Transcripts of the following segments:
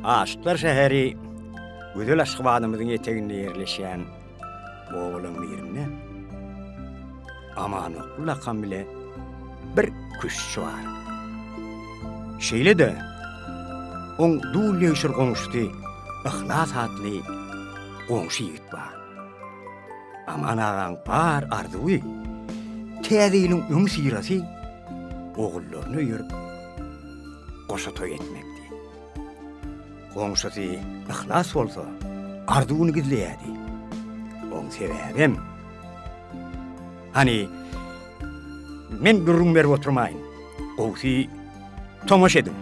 Aşyklar şäheri gözel Aşgabadymyzyň eteginde ýerleşýän obalaryň birinde Aman okly lakam bile bir küştçi bar. Şeýle-de oň dul ýegşer goňşusy Yhlas atly goňşy ýigit bar. Aman agaň bar arzuwy Täze ýylyň öňüsyrasy ogullaryny öýerip, goşa toý etmekdi. Goňşusy Yhlas bolsa arzuwyny gizleýärdi. Oň sebäbem Hany, men gürrüň berip oturmaýyn. Gowusy tomaşa ediň.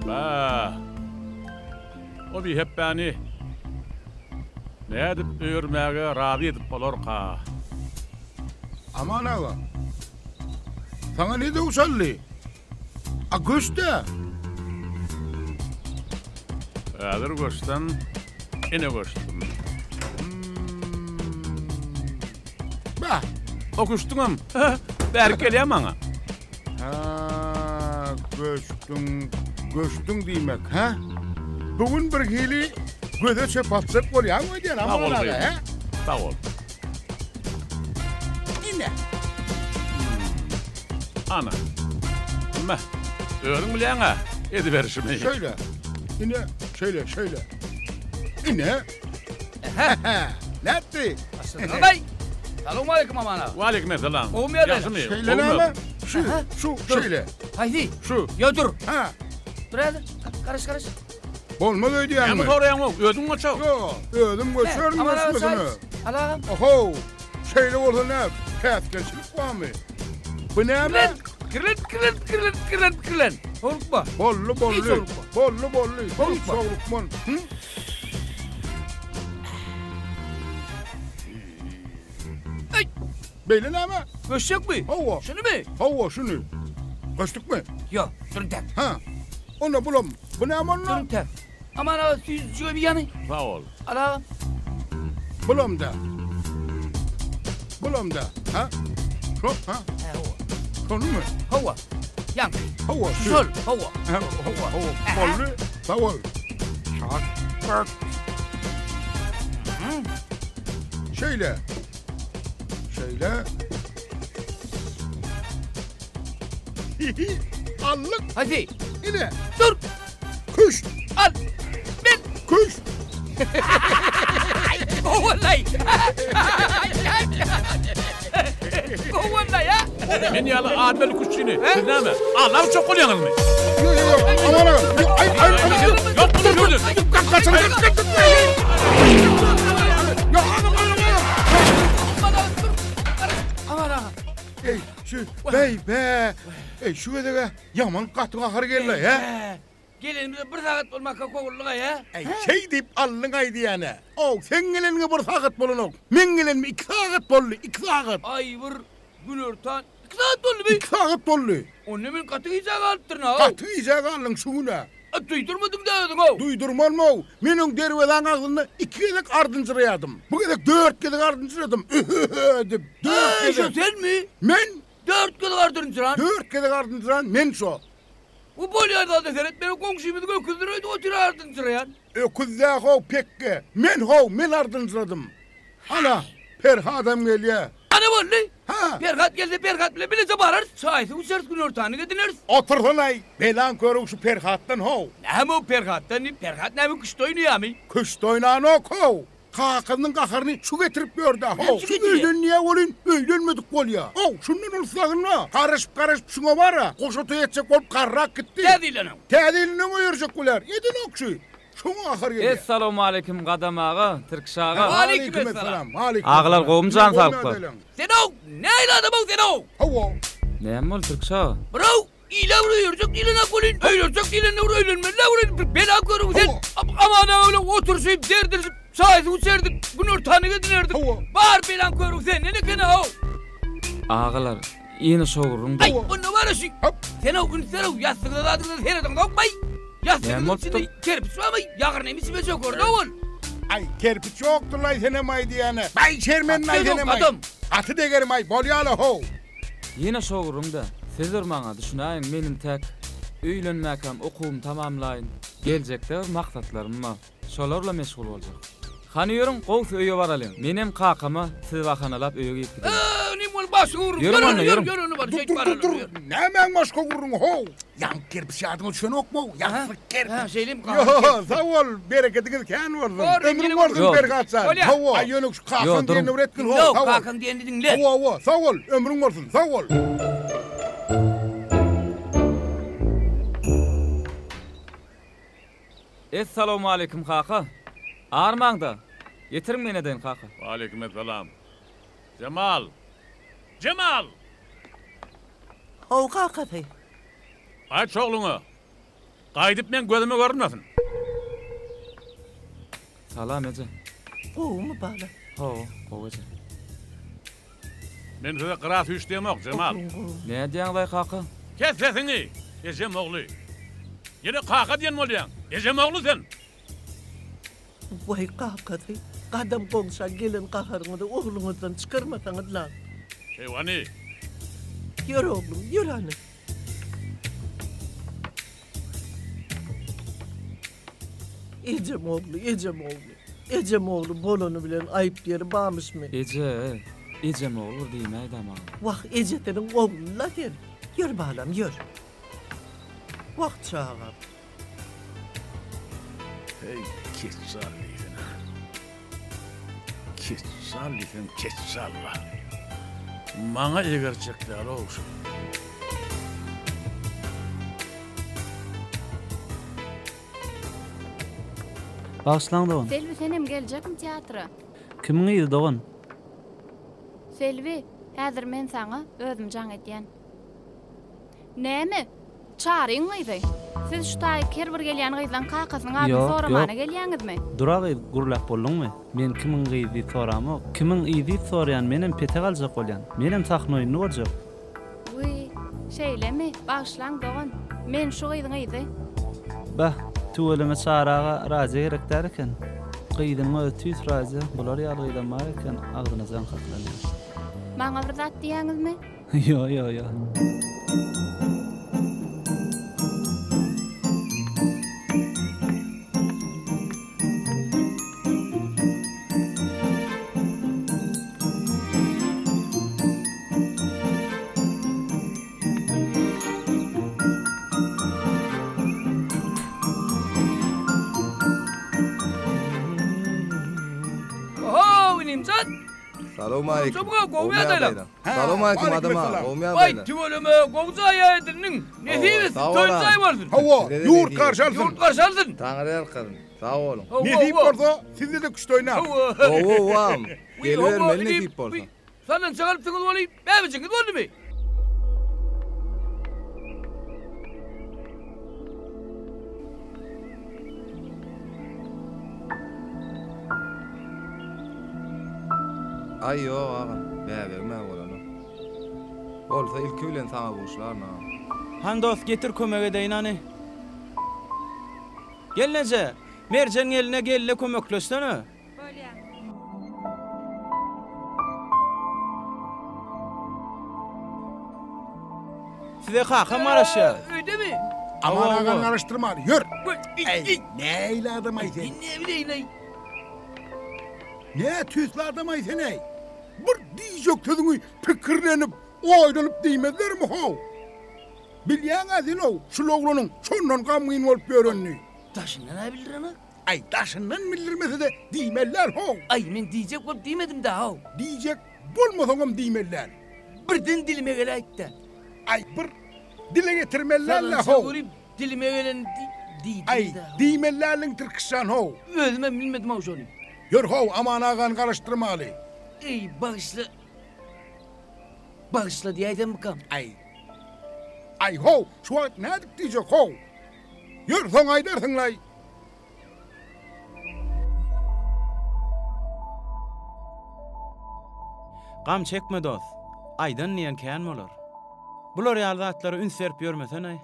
Bah! O bihepbäni nädip öýermäge razy edip bolarka? Aman aga, saňa ne döw çaldy? A göçde? Häzir göçsem, ine göçdüm. Bah! O küştüňem bärik gelýär maňa. Hä, göçdüň, göçdüň diýmek, hä? Bu gün bir hili göze çöp atjak bolýaň öýdýän, Sag bol Aman aga, gyzym. hä? Sag bol. Ine. Ana. Meh. Özüň bilýäň-ä, ediberişimi. Şeýle. Ine, şeýle, şeýle. Ine. Nätdi? Baý. Salowmaleýkim Aman aga. Waleýkim essalam. Gowumy ýagdaýlar? Ýagşymy? Şeýle näme? Şu, şu, şeýle. Haýsy? Şu. Ýa dur. Ha. Dur häzir. Garaş, garaş. Bolmaz öýdýäňmi? Näme soraýaň-ow? Özüň göç-ow. Ýok, özüm göçerin Aman aga çaý. göçmesine. Al agam. Ohow, şeýle bolsa nä, päsgelçilik barmy? Bu näme? Kirlen, kirlen, kirlen, kirlen, kirlen. Howlukma. Boldy, boldy. Hiç howlukma. Boldy, boldy. Hiç Howlukma. howlukman. Hı? Aý, Beýle näme? göçjekmi? Hawa. Şunumy? Hawa, şuny. Göçdükmi? Ýok, dur intäk. Ha. Onda bulam. Bu näme onda? Dur intäk. Aman aga, süýjüjige bir ýany. Sag bol. Al agam. Bulam da. Bulam da. Ha? Şo, ha? Hawa. Şonumy? Hawa. Ýaňky. Hawa, şu. Şol, hawa. Ha, hawa, hawa. Boldy. Sag bol. Şak. Şeýle. Şeýle. Allyk. Hadi. Ine. Dur. Küşt. Al. Men. Küşt. Gowunlaý. Gowunlaý ha. Men ýaly adil küştçini siz näme? Allap çok bolýaňyzmy? Ýok, ýok, ýok. Aman agam. Ýok, aý, aý, aý. Ýok, muny gördüm. Kaçın, kaçın, kaçın. Ýok, aman, aman, aman. Aman aga dur. Aman aga. Ey, şu, bey, be. Ey, şu gezege ýaman gaty gahar geldi, he? Gelenimize bir sagat bolmaka kowuldyk-aý, hä? Äý, şeý diýip alnyň-aý diýýän-ä. Ow, seň geleniňe bir sagat bolanok. Meň gelenime iki sagat boldy, iki sagat. Aý, bir günortan iki sagat boldumy? Iki sagat boldy. Onda men gaty gijä galypdyryn-ow. Gaty gijä galdyň şu gün-ä. A, duýdurmadyň-da özüň-ow. Duýdurmanm-ow. Men öň derwezaň agzynda iki gezek ardynjyraýardym. Bu gezek dört gezek ardynjyradym. Ühü-hü edip, dört Äý, şo gezek. senmi? Men? Dört gezek ardynjyran. Dört gezek ardynjyran men şo. Bu bolýan zada seret, meniň goňşymyzyň öküzdir öýdüp otyr ardynjyraýan. Öküz dä how pekge. Men how, men ardynjyradym. Ana, Perhadam gelýä. Ana boldy. Ha. Perhat gelse Perhat bilen bileje bararys, çaý-suw içeris, günortanyk edineris. Otursanaý, belaň körügi şu Perhatdan how. Näme o Perhatdan diýip, Perhat näme küşt oýnaýamy? Küşt oýnanok how. Kakasynyň gaharyny şu getirip ýörd-ä, how, Näme şu getirýär? öýlenýä welin, öýlenmedik bolýa. How, şundan ulusy dagyna, garaşyp-garaşyp şuňa bar-a, goşa toý etjek bolup garrak gitdi. Täze ýyldan öň. Täze ýyldan öň öýerjek bolýar. Edenok şu. Şoňa gahar gelýär. Essalawmaleýkim Gadam aga, Tirkiş aga. Waleýkim essalam. Waleýkim Agalar gowumy jan saglyklar? Sen-ow, nähili adamyň sen-ow? Hawa. Näme boldy Tirkiş aga? Biraw, Ile bir öýerjek diýlen-ä welin, öýlerjek diýlende bir öýlenmeli-dä welin, bir bela görüň sen. Aman aga bilen oturyşyp, derdirişip, çaý-suw içerdik, günortanyk edinerdik. Bar belaň körügi senden eken-ow. Agalar, ýene şo gürrüň-dä. Aý, onda bar-a şu. Sen-ow, üns ber-ow, ýassygyňyza zadyňyza seredeňzokmaý? Ýassygyňyzyň içinde kerpiç barmy? Ýagyrnymy içime çökerdi-ow ol. Aý, kerpiç ýokdur-laý senem aýdýan-a. Baý, şermenlaý senem aý. Adam. Gaty degerim-aý, bolýa-la how. Ýene şo gürrüň-dä. Siz bir maňa düşünäýiň, men intäk öýlenmäkäm okuwymy tamamlaýyn. Geljekde bir maksatlarym bar. Şolar bilen meşgul boljak. Hany ýörüň, gowusy öýe baralyň. Menem kakama sizi bahanalap öýe girip gideýin. Inim ol başga gürrüň. Ýörüň onda, ýörüň. Ýör, ýör, Dur, dur, dur, dur. Nämäň başga gürrüňi how? Ýaňky kerpiç ýadyňa düşenokmy? Ýassyk kerpiç. Hä, şeýlemi? Ýo, sag bol, berekediňiz kän bolsun. Ömrüň bolsun, Perhat jan. Hawa. Aý, ýöne şu kakaň diýenini bir etgin, how, sag bol. Kakaň diýenini diňle. Hawa, hawa, sag bol, ömrüň bolsun, sag bol. Essalawmaleýkim kaka. Armaňda. Ýetiriň men edeýin kaka. Waleýkim essalam. Jemal! Jemal! How kakasy. Aýt ogluňa. Gaýdyp meň gözüme görünmesin. Salam eje. Gowumy bala? Hawa, gowy eje. Men size gyra süýş diýemok, Jemal. Nädýäňiz-aý kaka? Kes sesiňi, ejem ogly. Ýene kaka diýen bolýaň. Ejem ogly sen. Waý kakasy, gadam goňşa gelen gaharyňyzy ogluňyzdan çykarmasaňyz-la. Keýwany. Ýör oglum, ýör hany. Ejem ogly, ejem ogly. Ejem ogly bolany bilen aýyp ýeri bamyşmy? Eje, ejem ogly bir diýmäýdä maňa. Wah, ejesiniň ogly-la sen. Ýör balam, ýör. Wah, çagam. Heý, keçjal diýsene. Keçjal diýseň keçjal-la. Maňa egerjek däl-ow şu. Bagyşlaň dogan. Selbi senem geljekmi teatra? Kimiň yzy dogan? Selbi, häzir men saňa özüm jaň edýän. Näme? Çaryň gyzy. Siz şu taýyk her bir gelýän gyzlaň kakasynyň adyny Ýok, soramana ýok. gelýäňizmi? Dura gyz, gürläp bolduňmy? Men kimiň gyzy diýip soramok. Kimiň yzy diýip soraýan, menem petek aljak bolýan. Menem sahna oýnuny görjek. Wiý, şeýlemi? Bagyşlaň dogan. Men şu gyzyň yzy. Bah, tüweleme Çary aga radio gerek däl eken. Gyzynyň özi tüýs radio, bular ýaly gyzam bar eken, agzyna jaň kakylanýar. Maňa bir zat diýýäňizmi? Ýo ýo ýo. Oho, inim jan. Salowmaleýkim. Gowja gowy ýagdaýlar. Salowmaleýkim adama, gowmy Waý, ýagdaýlar? tüweleme, gowy jaý edindiň. Nesip etsin, Sag toý bol, jaý bolsun. Hawa, ýurt garşy alsyn. Ýurt garşy alsyn. Taňry ýalkasyn. Sag boluň. Nesip bolsa, sizde-de küşt oýnar. Gowy, gowam. Gelibermeli nesip bolsa. Sallançak alypsyňyz weli, bäbejigiňiz boldumy? Aý ýok agam, bäbegim-ä bolanok. Bolsa ilki bilen saňa buşlaryn agam. Han dost getir kömek edeýin hany. Gelneje, Merjen geline geline kömekleşsene. Bolýa. Size kakam garaşýar. Öýdemi? Aman agany garaşdyrmaly, ýör. Äý, nähili adam-aý sen? Ne bileýin-aý. Nä tüýsli adam-aý sen-äý? Bir diýjek sözüňi pikirlenip, oýlanyp diýmezlermi how? Bilýäň-ä sen-ow, şul oglanyň şondan gamgyn bolup ýörenini. Daşyndan-a bildirenak. Aý, daşyndan bildirmese-de diýmeli däl how. Aý, men diýjek bolup diýmedim-dä how. Diýjek bolmasaňam diýmeli däl. Birden dilime geläýtdi. Aý, bir dile getirmeli däl-dä how. Salança görüp dilime geleni diýdim-dä. Aý, diýmeli däldiň Tirkişjan how. Özümem bilmedim how şony. Ýör how, Aman agany garaşdyrmaly. Eý, bagyşla. Bagyşla diýäýsemmikam? Aý. Aý how, şu wagt nädip diýjek how. Ýör, soň aýdarsyň-laý. Gam çekme dos. Aýdan diýen kän bolar. Bular ýaly zatlara üns berip ýörmesene.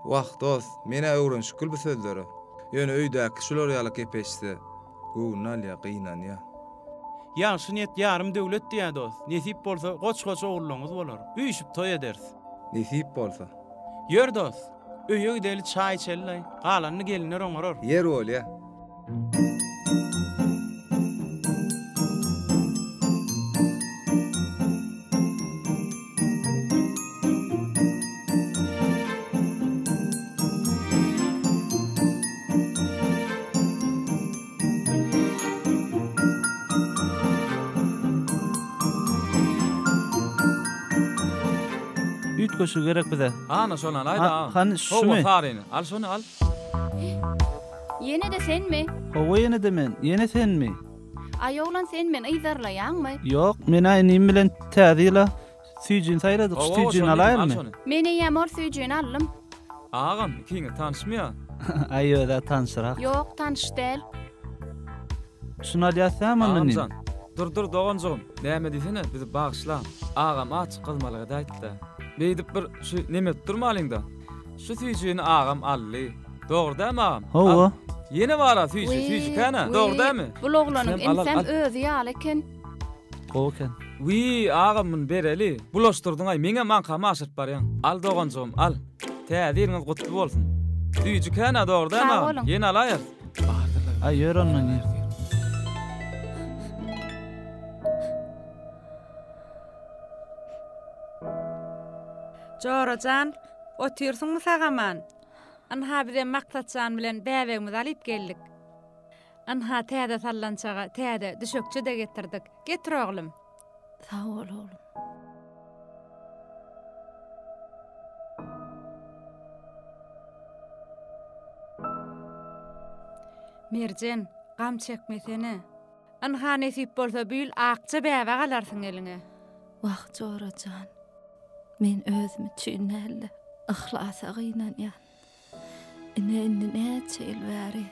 Wah, dost, men-ä öwrenişikgül bu sözlere. Ýöne öýdäki şular ýaly gep eşitse, göwnüne alýa, gynanýa. Ýagşy niýet ýarym döwlet diýýä dost. Nesip bolsa goç-goç ogullaňyz bolar. Üýşüp toý ederis. Nesip bolsa. Ýör dost, öýe gideli çaý içeli-laý. Galanyny gelinler oňarar. Ýer bolýa. Üýtgeşigi gerek bize. Ana şony alaýda agam. Hany şumy? Hawa saryny. Al şony al. Ýene-de senmi? Hawa ýene-de men. Ýene senmi? Aý oglan sen meni yzarlaýaňmy? Ýok, men-ä inim bilen täze ýyla süýjini saýladyk, şu Hawa, süýjini şony al alaýynmy? şony. Men eýýäm ol süýjini aldym. Agam, ikiňiz tanyşmy ýa? Aý öz-ä tanşyrak. Ýok, tanyş däl. Şuny alýas dämi onda inim? Agamjan, dur dur doganjygym, näme diýsene, bizi bagyşla. Agam açyk gyzmalyk edäýtdi-dä. Beýdip bir şu neme edip durmalyň-da. Şu süýjini agam aldy. Dogry dämi agam? Hawa. Al. Ýene bar-a süýji, süýji kän-ä. Dogry dämi? Bul oglanyň Ikisinem al, al, inisem al. özi ýaly eken. Gowy eken. Wiý, agam muny bereli. Bulaşdyrdyň-aý, meňem aňkamy aşyryp barýaň. Al doganjygym, al. Täze ýylyňyz gutly bolsun. Süýji kän-ä, dogry dämi Sag agam? boluň. Ýene alaýarys. Bardyrlar. Aý, ýör ondan ýör. Jora jan, otyrsyňmy sag-aman? Ynha bizem Maksat jan bilen bäbegimizi alyp geldik. Ynha täze sallançaga täze düşekçe-de getirdik. Getir oglum. Sag bol oglum. Merjen, gam çekmesene. Ynha nesip bolsa bu ýyl akja bäbek alarsyň eliňe. Wah jora jan. Men özüm üçin däl-de, Yhlasa gynanýan. Ine indi näçe ýyl bäri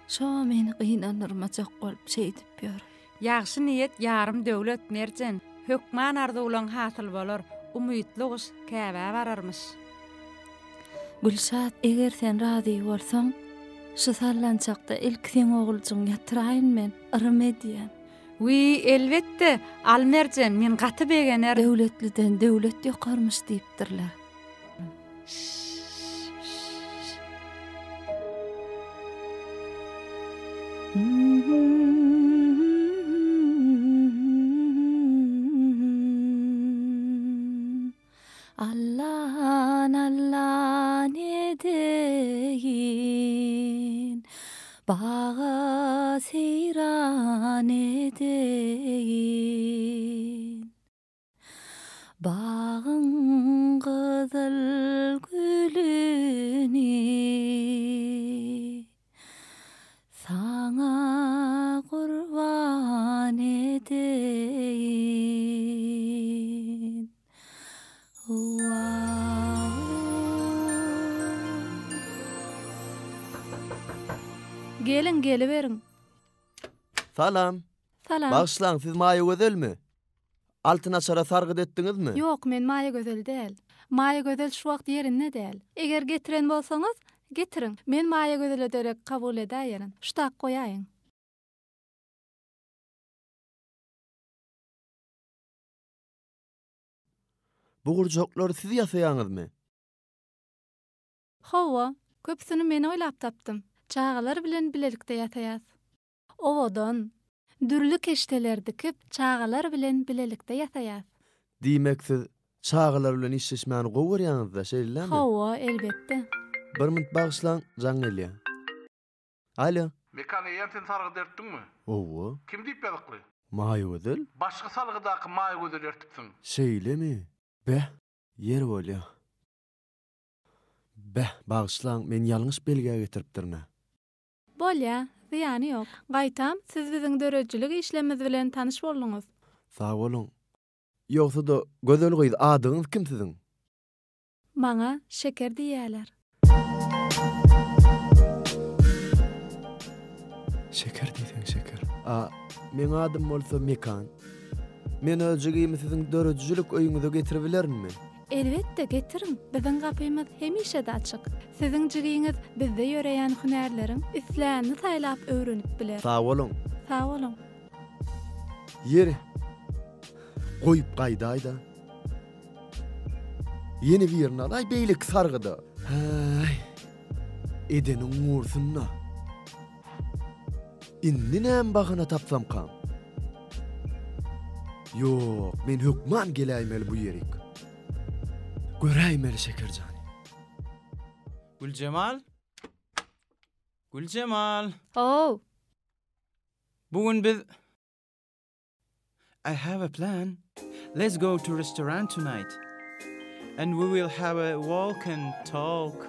şo meni gynandyrmajak bolup şeýdip ýör. Ýagşy niýet ýarym döwlet, Merjen. Hökman arzuwlaň hasyl bolar. Umytly guş Käbä bararmyş. Gülşat, eger sen razy bolsaň, şu sallançakda ilki seň oguljygyňy ýatyraýyn men, yrym edýän. Wiý, elbetde, al Merjen, men gaty begenerin. Döwletliden döwlet ýokarmyş diýipdirler. Allan allan edeýin, Baga seýran edeýin. Bagyň gyzyl gülüni Saňa gurban edeýin. Geliň, geliberiň. Salam. Salam. Bagyşlaň, siz Maýagözelmi? Altyn açara sargyt etdiňizmi? Ýok, men Maýagözel däl. Maýagözel şu wagt ýerinde däl. Eger getiren bolsaňyz, getiriň. Men Maýagözele derek kabul edäýerin. Ştak goýaýyň. Bu gurjaklary siz ýasaýaňyzmy? Hawa, köpüsini men oýlap tapdym. Çagalar bilen bilelikde ýasaýas. Owadan, dürli keşdeler dikip, çagalar bilen bilelikde ýasaýas. Diýmek siz çagalar bilen işleşmäni gowy görýäňiz-dä, şeýle dälmi? Hawa, elbetde. Bir minut bagyşlaň, jaň gelýär. Alo. Mekan eýýäm sen sargyt ertdiňmi? Hawa. Kim diýip ýazykly? Maýagözel. Başga salgydaky Maýagözel ertipsiň. Şeýlemi? Beh, ýer bolýa. Beh, bagyşlaň, men ýalňyş belgä getiripdirin-ä. Bolýa, zyýany ýok. Gaýtam, siz biziň döredijilik işlerimiz bilen tanyş bolduňyz. Sag boluň. Ýogsa-da, gözel gyz, adyňyz kim siziň? Maňa Şeker diýýäler. Şeker diýseň şeker. A, meň adym bolsa Mekan. Men öz jigimi siziň döredijilik öýüňize getiribilerinmi? Elbetde, getiriň. Biziň gapymyz hemişe-de açyk. Siziň jigiňiz bizde ýöreýän hünärleriň islänini saýlap öwrenip biler. Sag boluň. Sag boluň. Ýeri, goýup gaýdaý-da. Ýene birini alaý beýleki sargyda. Häý, edeniň gursun-da. Indi näme bahana tapsamkam? Ýok, men hökman geläýmeli bu ýerik. Göräýmeli Şekerjany. Güljemal? Güljemal! How! Bu gün biz I have a plan. Let's go to restaurant tonight. And we will have a walk and talk.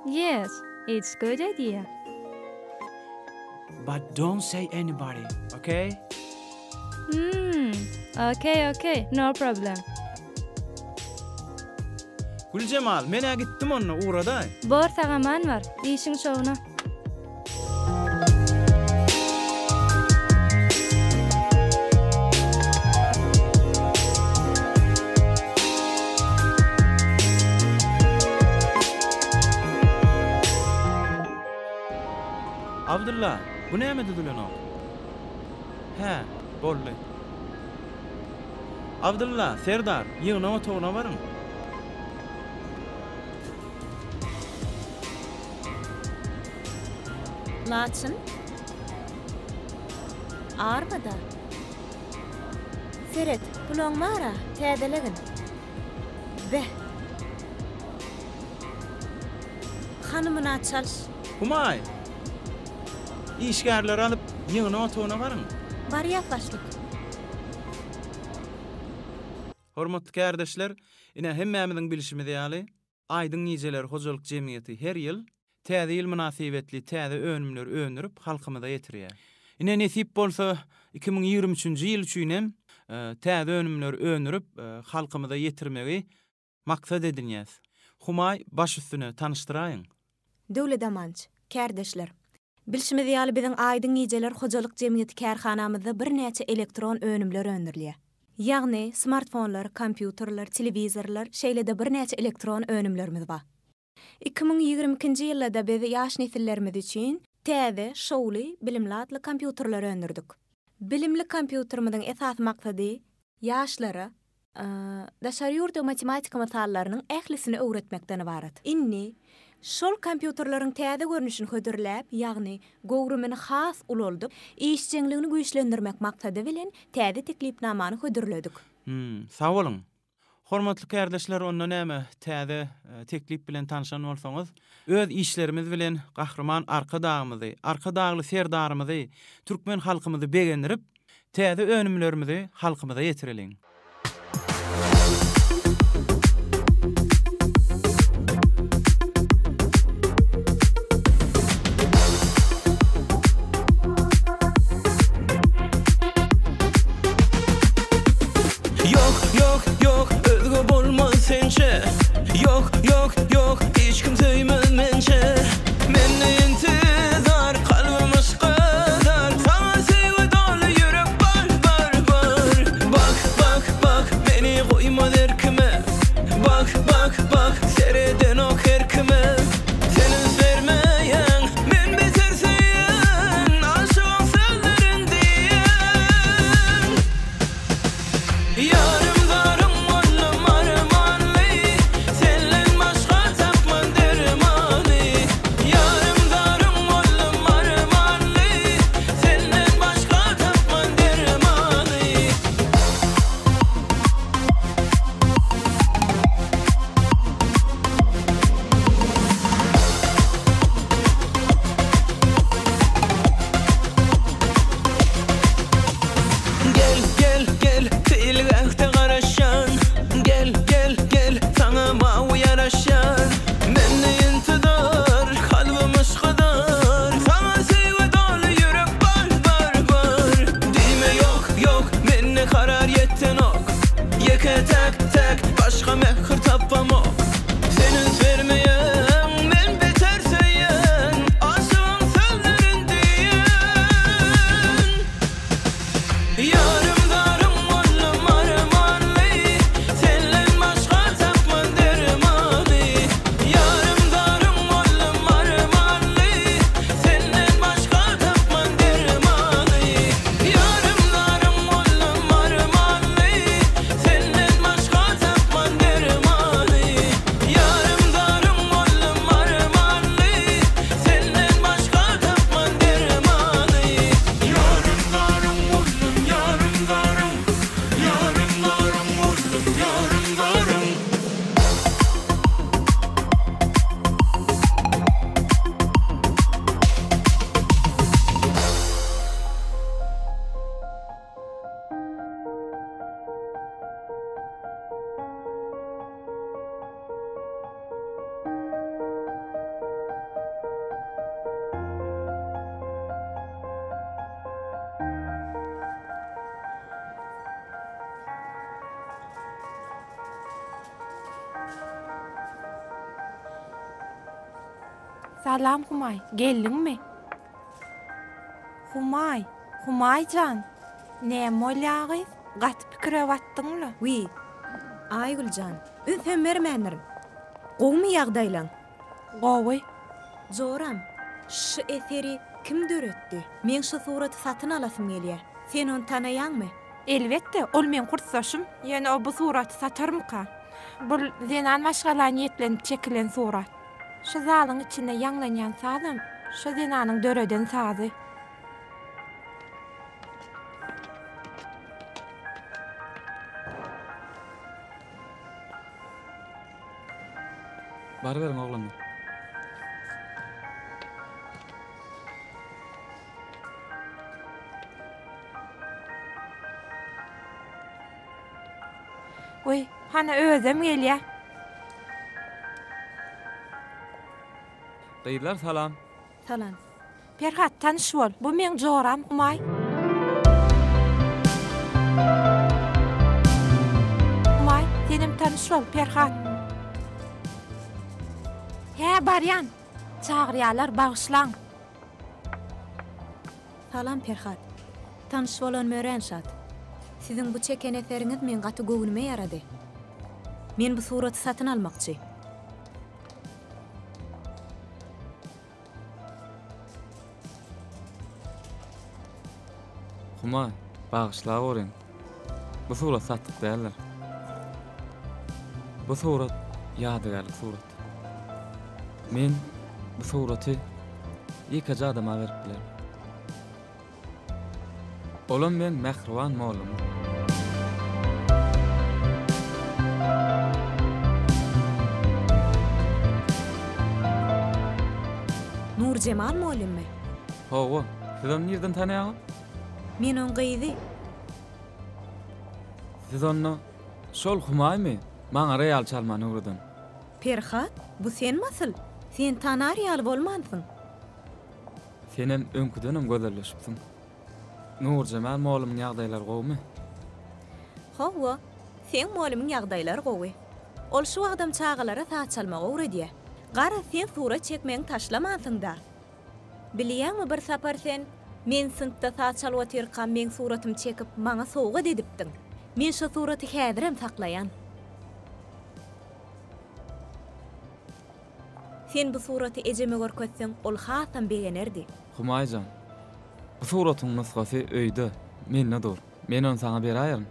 Yes, it's good idea. But don't say anybody, okay? Hmm, okay, okay, no problem. Güljemal, men-ä gitdim onda, ugradaý. Bor sag-aman bar, işiň şowuna. Abdylla, bu näme düzülenok? Hä, boldy. Abdylla, Serdar, ýygnak otagyna baryň. Laçyn. Armada. Seret, bulaň bar-a, täzelegin. Beh. Hany muny çalyş. Humaý! Işgärleri alyp, ýygnak otagyna baryň. Barýas başlyk. Hormatly kärdeşler, ine hemmämiziň bilşimiz ýaly, Aýdyň gijeler hojalyk jemgyýeti her ýyl Täze ýyl mynasybetli täze önümleri öndürip halkymyza ýetirýär. Ine nesip bolsa 2023-nji ýyl üçin hem täze önümleri öndürip halkymyza ýetirmegi maksat edinýäs. Humaý baş üstüne tanyşdyraýyň. Döwlet Amanç, Kärdeşler! Bilşimiz ýaly biziň Aýdyň gijeler hojalyk jemgyýeti kärhanamyzda birnäçe elektron önümler öndürilýär. Ýagny, smartfonlar, kompýuterler, telewizorlar, şeýle-de birnäçe elektron önümlerimiz bar. 2022-nji ýylda-da biz ýaş nesillerimiz üçin täze, şowly, bilimli atly kompýuterler öndürdik. Bilimli kompýuterimiziň esasy maksady ýaşlara daşary ýurt matematika mysallarynyň ählisini öwretmekden ybarat. Indi şol kompýuterleriň täze görnüşini hödürläp, ýagny göwrümini has ulaldyp, işjeňligini güýçlendirmek maksady bilen täze teklipnamany hödürledik. Hum, sag boluň. Hormatly kärdeşler onda näme täze teklip bilen tanşan bolsaňyz, öz işlerimiz bilen Gahryman Arkadagymyzy, Arkadagly Serdarymyzy, türkmen halkymyzy begendirip, täze önümlerimizi halkymyza ýetireliň. Ýok, ýok, ýok, özge bolmaz sençe Ýok, ýok, ýok, hiç kim söýmez mençe Mende intizar, kalbym yşka zar Saňa söýgi doly ýürek bar, bar, bar Bak, bak, bak, meni goýmaz erkek. Salam Humaý, geldiňmi? Humaý, Humaý jan! Näme bolýa gyz? Gaty pikire batdyň-la. Wiý, Aýgül jan, ünsem bermändirin. Gowumy ýagdaýlaň? Gowy. Joram, şu eseri kim döretdi? Meň şu suraty satyn alasym gelýä. Sen ony tanaýaňmy? Elbetde, ol meň kursdaşym. Ýöne o bu suraty satarmyka? Bul zenan maşgala niýetlenip çekilen surat. Şu zalyň içinde ýaňlanýan sazam şo zenanyň döreden sazy. Baryberiň oglanlar. Goý, hana özem gelýä. Gyzlar salam. Salam. Perhat tanyş bol, bu meň joram Humaý. Humaý, senem tanyş bol, Perhat. Hä, barýan. Çagyrýalar, bagyşlaň. Salam Perhat. Tanyş bolanyma örän şat. Siziň bu çeken eseriňiz meň gaty göwnüme ýarady. Men bu suraty satyn almakçy. Humaý, bagyşlaweriň. Bu surat satlyk däldir. Bu surat ýadygärlik surat. Men bu suraty ýekeje adama berip bilerin. Olam meň mähriban mollumym. Nurjemal mollymy? Hawa, siz ony nirden tanaýaňyz? Men oň gyzy. Siz onda şol Humaýmy, maňa real çalmany öwreden? Perhat, bu senmi asyl? Sen tanar ýaly bolmansyň. Senem öňküdenem gözelleşipsiň. Nurjemal mollumyň ýagdaýlary gowumy? Hawa, seň mollumyň ýagdaýlary gowy. Ol şu wagtam çagalara saz çalmagy öwredýär. Garaz, sen surat çekmegiňi taşlamansyň-da. Bilýäňmi, bir sapar sen men synpda saz çalyp otyrkam meň suratymy çekip maňa sowgat edipdiň. Men şo suraty häzirem saklaýan. Sen bu suraty ejeme görkezseň, ol hasam begenerdi. Humaý jan, bu suratyň nusgasy öýde, mende dur. Men ony saňa beräýerin.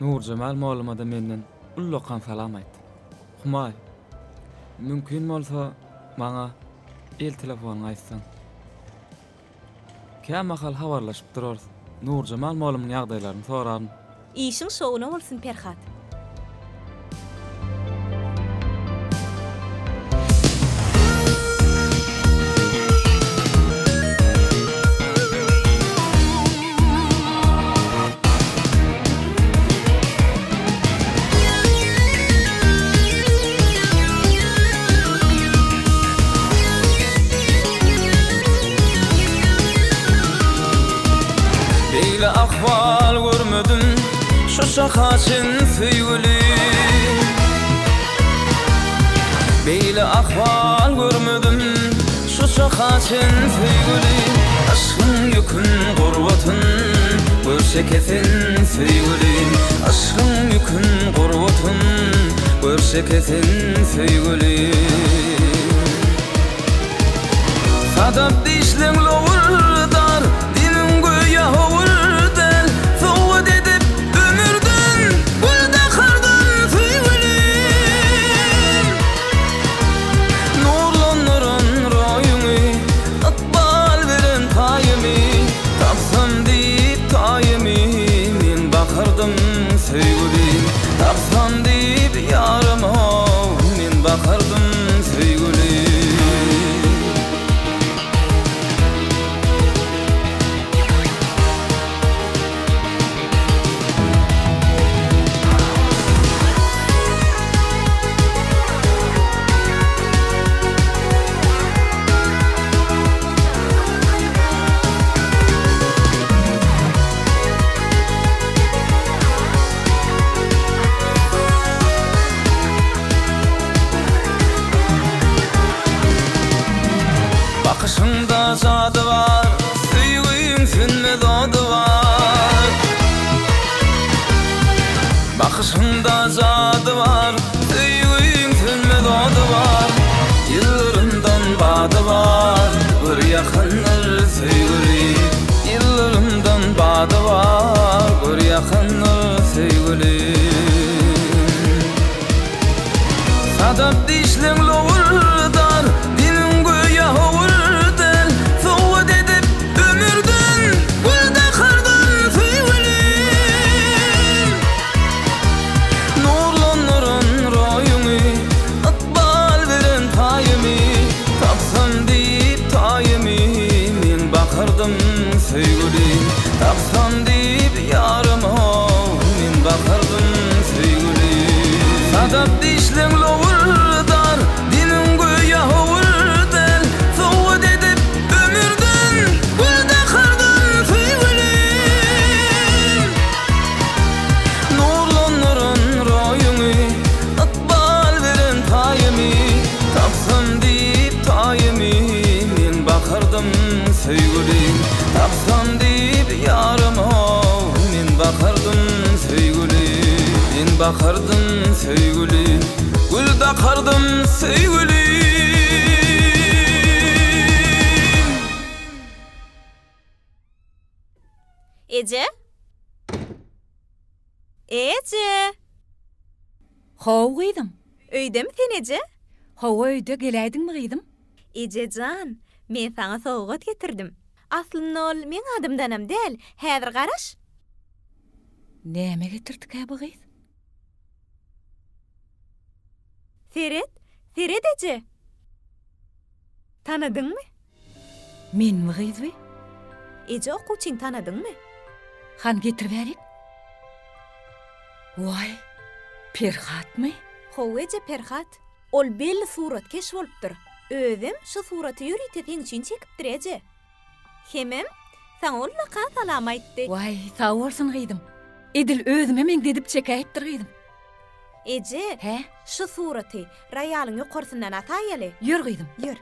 Nurjemal molluma-da menden ullakan salam aýt. Humaý, mümkin bolsa, maňa el telefonyňy aýtsaň. Kämahal habarlaşyp durarys. Nurjemal mollumyň ýagdaýlaryny soraryn. Işiň şowuna bolsun Perhat. Beýle ahwal görmedim şu çaka çen söýgüli Beýle ahwal görmedim şu çaka çen söýgüli Yşgyň ýükün gurbatyn gör çekesin söýgüli Yşgyň ýükün gurbatyn gör çekesin söýgüli Sadap dişleň lowurdar, Demiň göýä howur däl. Sowgat edip ömürden, Gül dakardym söýgülim. Nurlandyran roýuňy, Ykbal beren paýymy. Tapsam diýip taýymy, Men bakardym söýgülim. Tapsam diýip ýarym-ow, Men bakardym söýgülim. Bakyşyňda jady bar, Söýgiň sönmez ody bar. Ýyldyrymdan bady bar, Gör ýakyndyr söýgüli. Ýyldyrymdan bady bar, Gör ýakyndyr söýgüli. Sadap dişleň lowurdar, Demiň göýä howur däl. Sowgat edip ömürden, Gül dakyrdym söýgülim. Nurlandyran roýuňy, Ykbal beren paýymy, Tapsam diýip taýymy, Men bakyrdym söýgülim. Tapsam diýip ýarym-ow, Men bakyrdym söýgülim. Sadap dişleň lowurdar, Demiň göýä howur däl. Sowgat edip ömürden, Gül dakyrdym söýgülim. Nurlandyran roýuňy, Ykbal beren paýymy, Tapsam diýip taýymy, Men bakyrdym söýgülim. Tapsam diýip ýarym-ow, Men bakyrdym söýgülim. Men bakyrdym söýgülim, Gül dakyrdym söýgülim. Eje? Eje! How gyzym. Öýdemi sen eje? Hawa öýde, geläýdiňmi gyzym? Eje jan, men saňa sowgat getirdim. Aslynda ol meň adymdanam däl, häzir garaş. Näme getirdikä bu gyz? Seret, seret eje! Tanadyňmy? Menmi gyz bi? Eje okuwçyny tanadyňmy? Hany getir bärik. Waý, Perhatmy? Hawa eje Perhat. Ol belli suratkeş bolupdyr. Özem şu suraty ýörite seň üçin çekipdir eje. Hemem saňa ullakan salam aýtdy. Waý, sag bolsun gyzym. Edil özüme meňzedip çekäýipdir gyzym. Eje, Hä? şu suraty roýalyň ýokarsyndan asaýaly. Ýör gyzym. Ýör.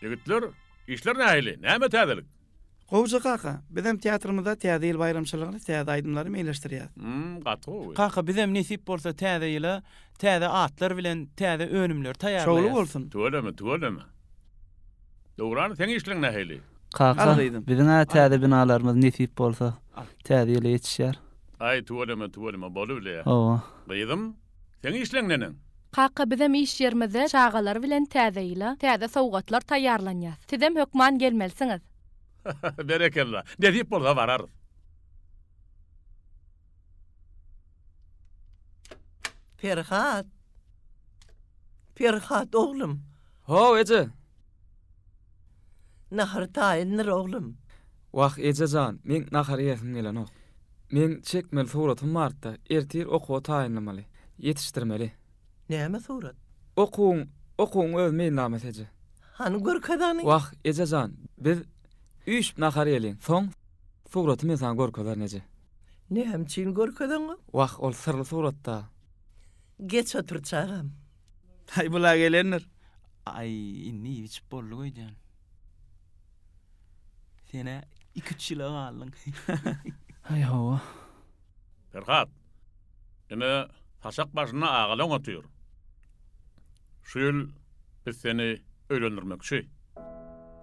Ýigitler, işler nähili? Näme täzelik? Gowja kaka, bizem teatrymyzda täze ýyl baýramçylygyny täze aýdymlary meýilleşdirýäs. Hum, gaty gowy. Kaka, bizem nesip bolsa täze ýyla täze atlar bilen täze önümleri taýýarlaýas. Şowly bolsun. Tüweleme, tüweleme. Döwran, seň işleň nähili? Kaka, biziň-ä täze binalarymyz nesip bolsa täze ýyla ýetişýär. Aý, tüweleme, tüweleme, bolubilýä. Hawa. Gyzym, seň işleň neneň? Kaka bizem iş ýerimizde çagalar bilen täze ýyla täze sowgatlar taýýarlanýas. Sizem hökman gelmelisiňiz. Berekella. Nesip bolsa bararys. Perhat. Perhat oglum. How eje. Nahar taýyndyr oglum. Wah eje jan, meň nahar iýesim gelenok. Meň çekmeli suratym bardy-da, ertir okuwa taýynlamaly. Ýetişdirmeli. Näme surat? Okuwyň, okuwyň öz meýilnamasy eje. Hany görkez hany. Wah, eje jan, biz üýşüp nahar iýeliň, soň suraty men saňa görkezerin eje. Näme üçin görkezeňok? Wah, ol syrly surat-da. Geç otur çagam. Aý, bula gelendir. Aý, indi iýip-içip bolduk öýdýän. Sen-ä iki-üç ýyla galdyň. Aý, hawa. Perhat, ine, saçak başynda agalaň otyr. Şu ýyl biz seni öýlendirmekçi.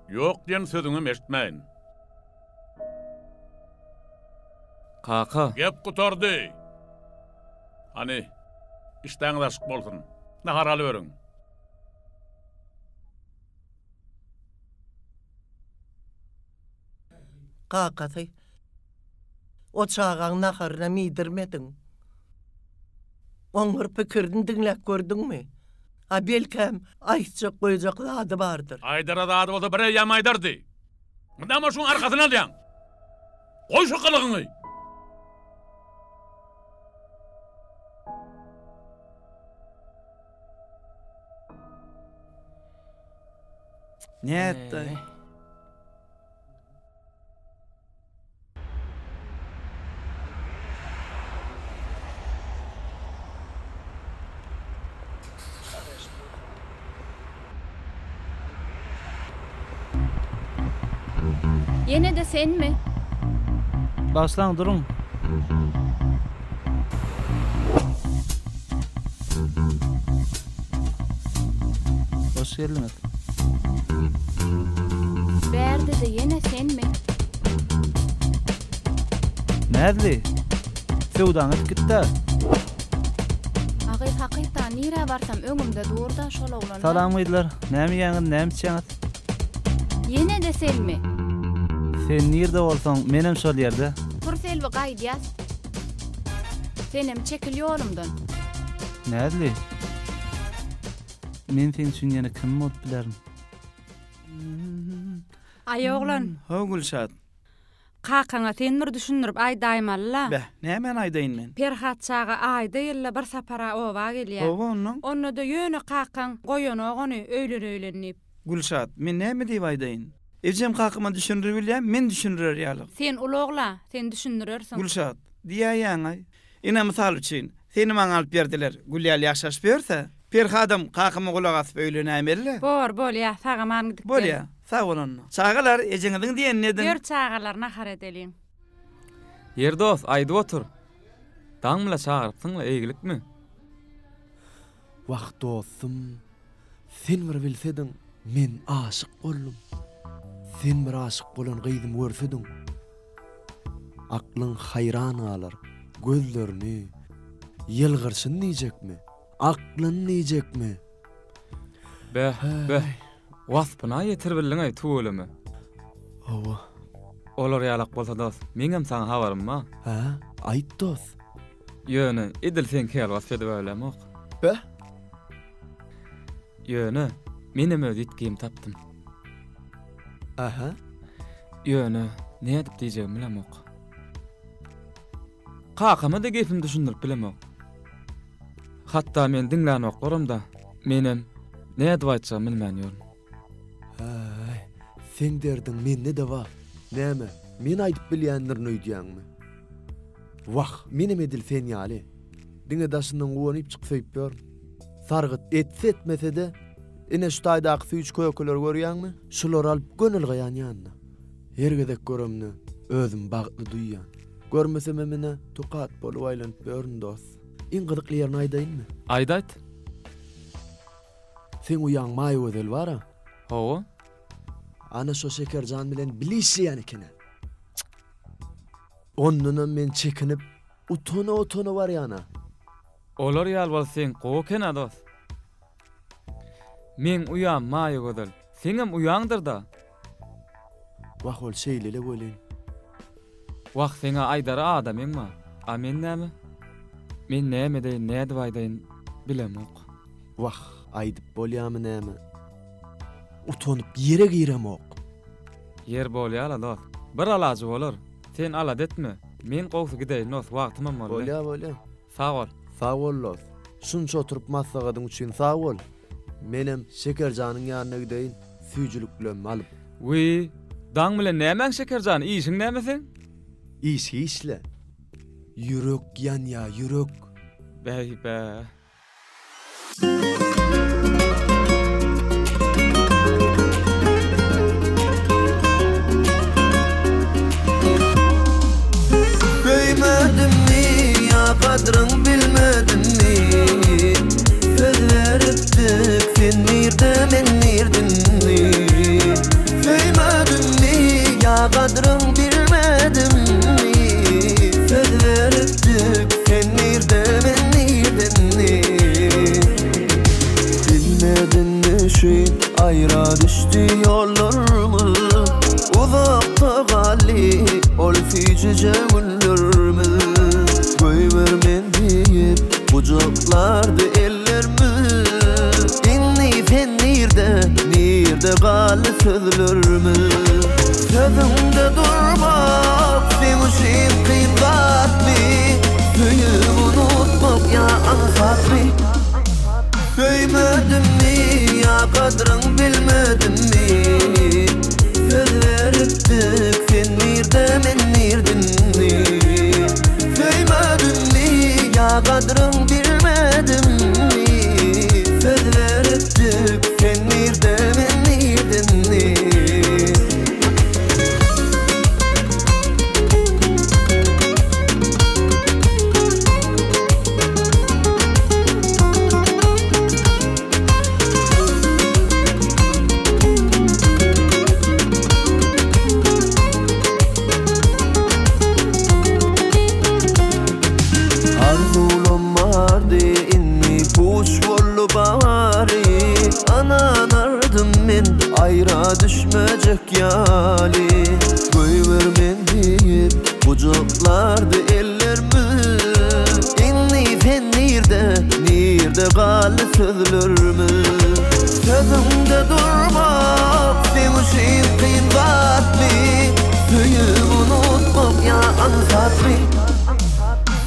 Ýok diýen sözüňem eşitmäýin. Kaka. Gep gutardy. Hany, işdäňiz açyk bolsun. Nahar alyberiň. Kakasy, o çagaň naharynam iýdirmediň. Oň bir pikirini diňläp gördüňmi? A belkäm, aýtjak goýjak zady bardyr. Aýdara zady bolsa bir eýýäm aýdardy. Mydama şuň arkasyny alýaň. Goý şu gylygyňy. Nätdi? Ýene-de senmi? Bagyşlaň, duruň. Hoş geldiňiz. Bärde-de ýene senmi? Näzli, söwdaňy edip git-dä. A gyz hakykdan nirä barsam öňümde dur-da şol oglan-da. Salam gyzlar, näme iýýäňiz, näme içýäňiz? Ýene-de senmi? Sen nirde bolsaň, menem şol ýerde. Tur Selbi gaýdýas. Senem çekil ýolumdan. Näzli, men seň üçin ýene kim bolup bilerin? Aý oglan. How Gülşat. Kakaňa sen bir düşündirip aýdaýmaly-la. Beh, nämäni aýdaýyn men? Perhat çaga aýda-ýylda bir sapar-a oba gelýär. Hawa, onnoň? Onda-da ýöne kakaň goýanok ony öýlen-öýlen diýip. Gülşat, men näme diýip aýdaýyn? Ejem kakama düşündiribilýär, men düşündirer ýaly. Sen uly ogla, sen düşündirersiň. Gülşat, diýäýýäň-aý. Ine, mysal üçin, seni maňa alyp berdiler, gül ýaly ýaşaşyp ýörse, Perhadam kakama gulak asyp öýlenäýmeli-le. Bor, bolýa, sag-aman gidip gel. Bolýa, sag bol onda. Çagalar, ejeňiziň diýenini ediň. Ýör, çagalar, nahar edeliň. Ýeri dost, aýdyp otur. Daň bile çagyrypsyň-la, eýgilikmi? Wah, dostum, sen bir bilsediň, men aşyk boldum. Sen bir aşyk bolan gyzymy görsediň. Aklyň haýran galar, gözlerini, ýylgyrşyny diýjekmi? Aklyny diýjekmi? Beh, beh. Waspyna ýetiribildiň-aý tüweleme. Hawa. Olar ýalak bolsa dos, meňem saňa habarym bar. Hä, aýt dos. Ýöne edil seňki ýaly wasp edip bilemok. Beh. Ýöne menem öz ýitgimi tapdym. Aha. Ýöne nädip diýjegimi bilemok. Kakama-da gepimi düşündirip bilemok. Hatda meni diňlänoklaram-da. Menem nädip aýtjagymy bilmän ýörün. Häý, seň derdiň mende-de bar. Näme, men aýdyp bilýändirin öýdýäňmi? Wah, menem edil sen ýaly. Diňe daşyndan guwanypjyk söýüp ýörün. Sargyt etse-etmese-de, ine şu taýdaky süýji-kökeleri görýäňmi? Şulary alyp göni ylgaýan ýanyna. Her gezek göremde, özümi bagtly duýýan. Görmesemem ine, tukat bolup aýlanyp ýörün, dost. Iň gyzykly ýerini aýdaýynmy? Aýt-aýt. Seň uýaň Maýagözel bar-a? Hawa. Ana şo Şekerjan bilen bile işleýän eken-ä. Ondanam men çekinip, utana-utana barýan-a. Olar ýaly bolsa seňki gowy eken-a, dost. Meň uýam Maýagözel, seňem uýaňdyr-da. Wah ol şeýlele welin. Wah seňä aýdara adamyň bar. A men näme? Men näme edeýin, nädip aýdaýyn bilemok. Wah, aýdyp bolýamy näme? Utanyp ýere giremok. Ýer bolýala dost. Bir alajy bolar. Sen alada etme. Men gowsy gideýin dost, wagtymam boldy. Bolýa, bolýa. Sag bol. Sag bol dost. Şunça oturyp maslahatyň üçin sag bol. Menem Şekerjanyň ýanyna gideýin, süýjüliklerimi alyp. Wiý, daň bilen nämäň Şekerjan, işiň näme seň? Iş hiç-le. Ýürek ýanýa, ýürek. Bäý-bä. Söýmedimmi ýa gadryň bilmedimmi Söz beripdik sen nirde men nirdimmi Söýmedimmi ýa gadryň bilmedimmi Söz beripdik sen nirde men nirdimmi Bilmedimmi şu aýra düşdi ýollarymyz Uzakda galdy ol süýjüje günlerimiz Goýber men diýip gujaklardy ellerimiz Indi sen nirde, nirde galdy sözlerimiz Sözüňde durmak seň üçin kyn zatmy Söýüp unutmak ýa aňsatmy Söýmedimmi ýa gadryň bilmedimmi Söz beripdik sen nirde men nirdimmi Söýmedimmi ýa gadryň bilmedimmi Söz beripdik sen nirde men nirdimmi. Görmejek ýaly Goýber men diýip Gujaklardy ellerimiz Indi sen nirde, nirde galdy sözlerimiz Sözüňde durmak seň üçin kyn zatmy Söýüp unutmak ýa aňsatmy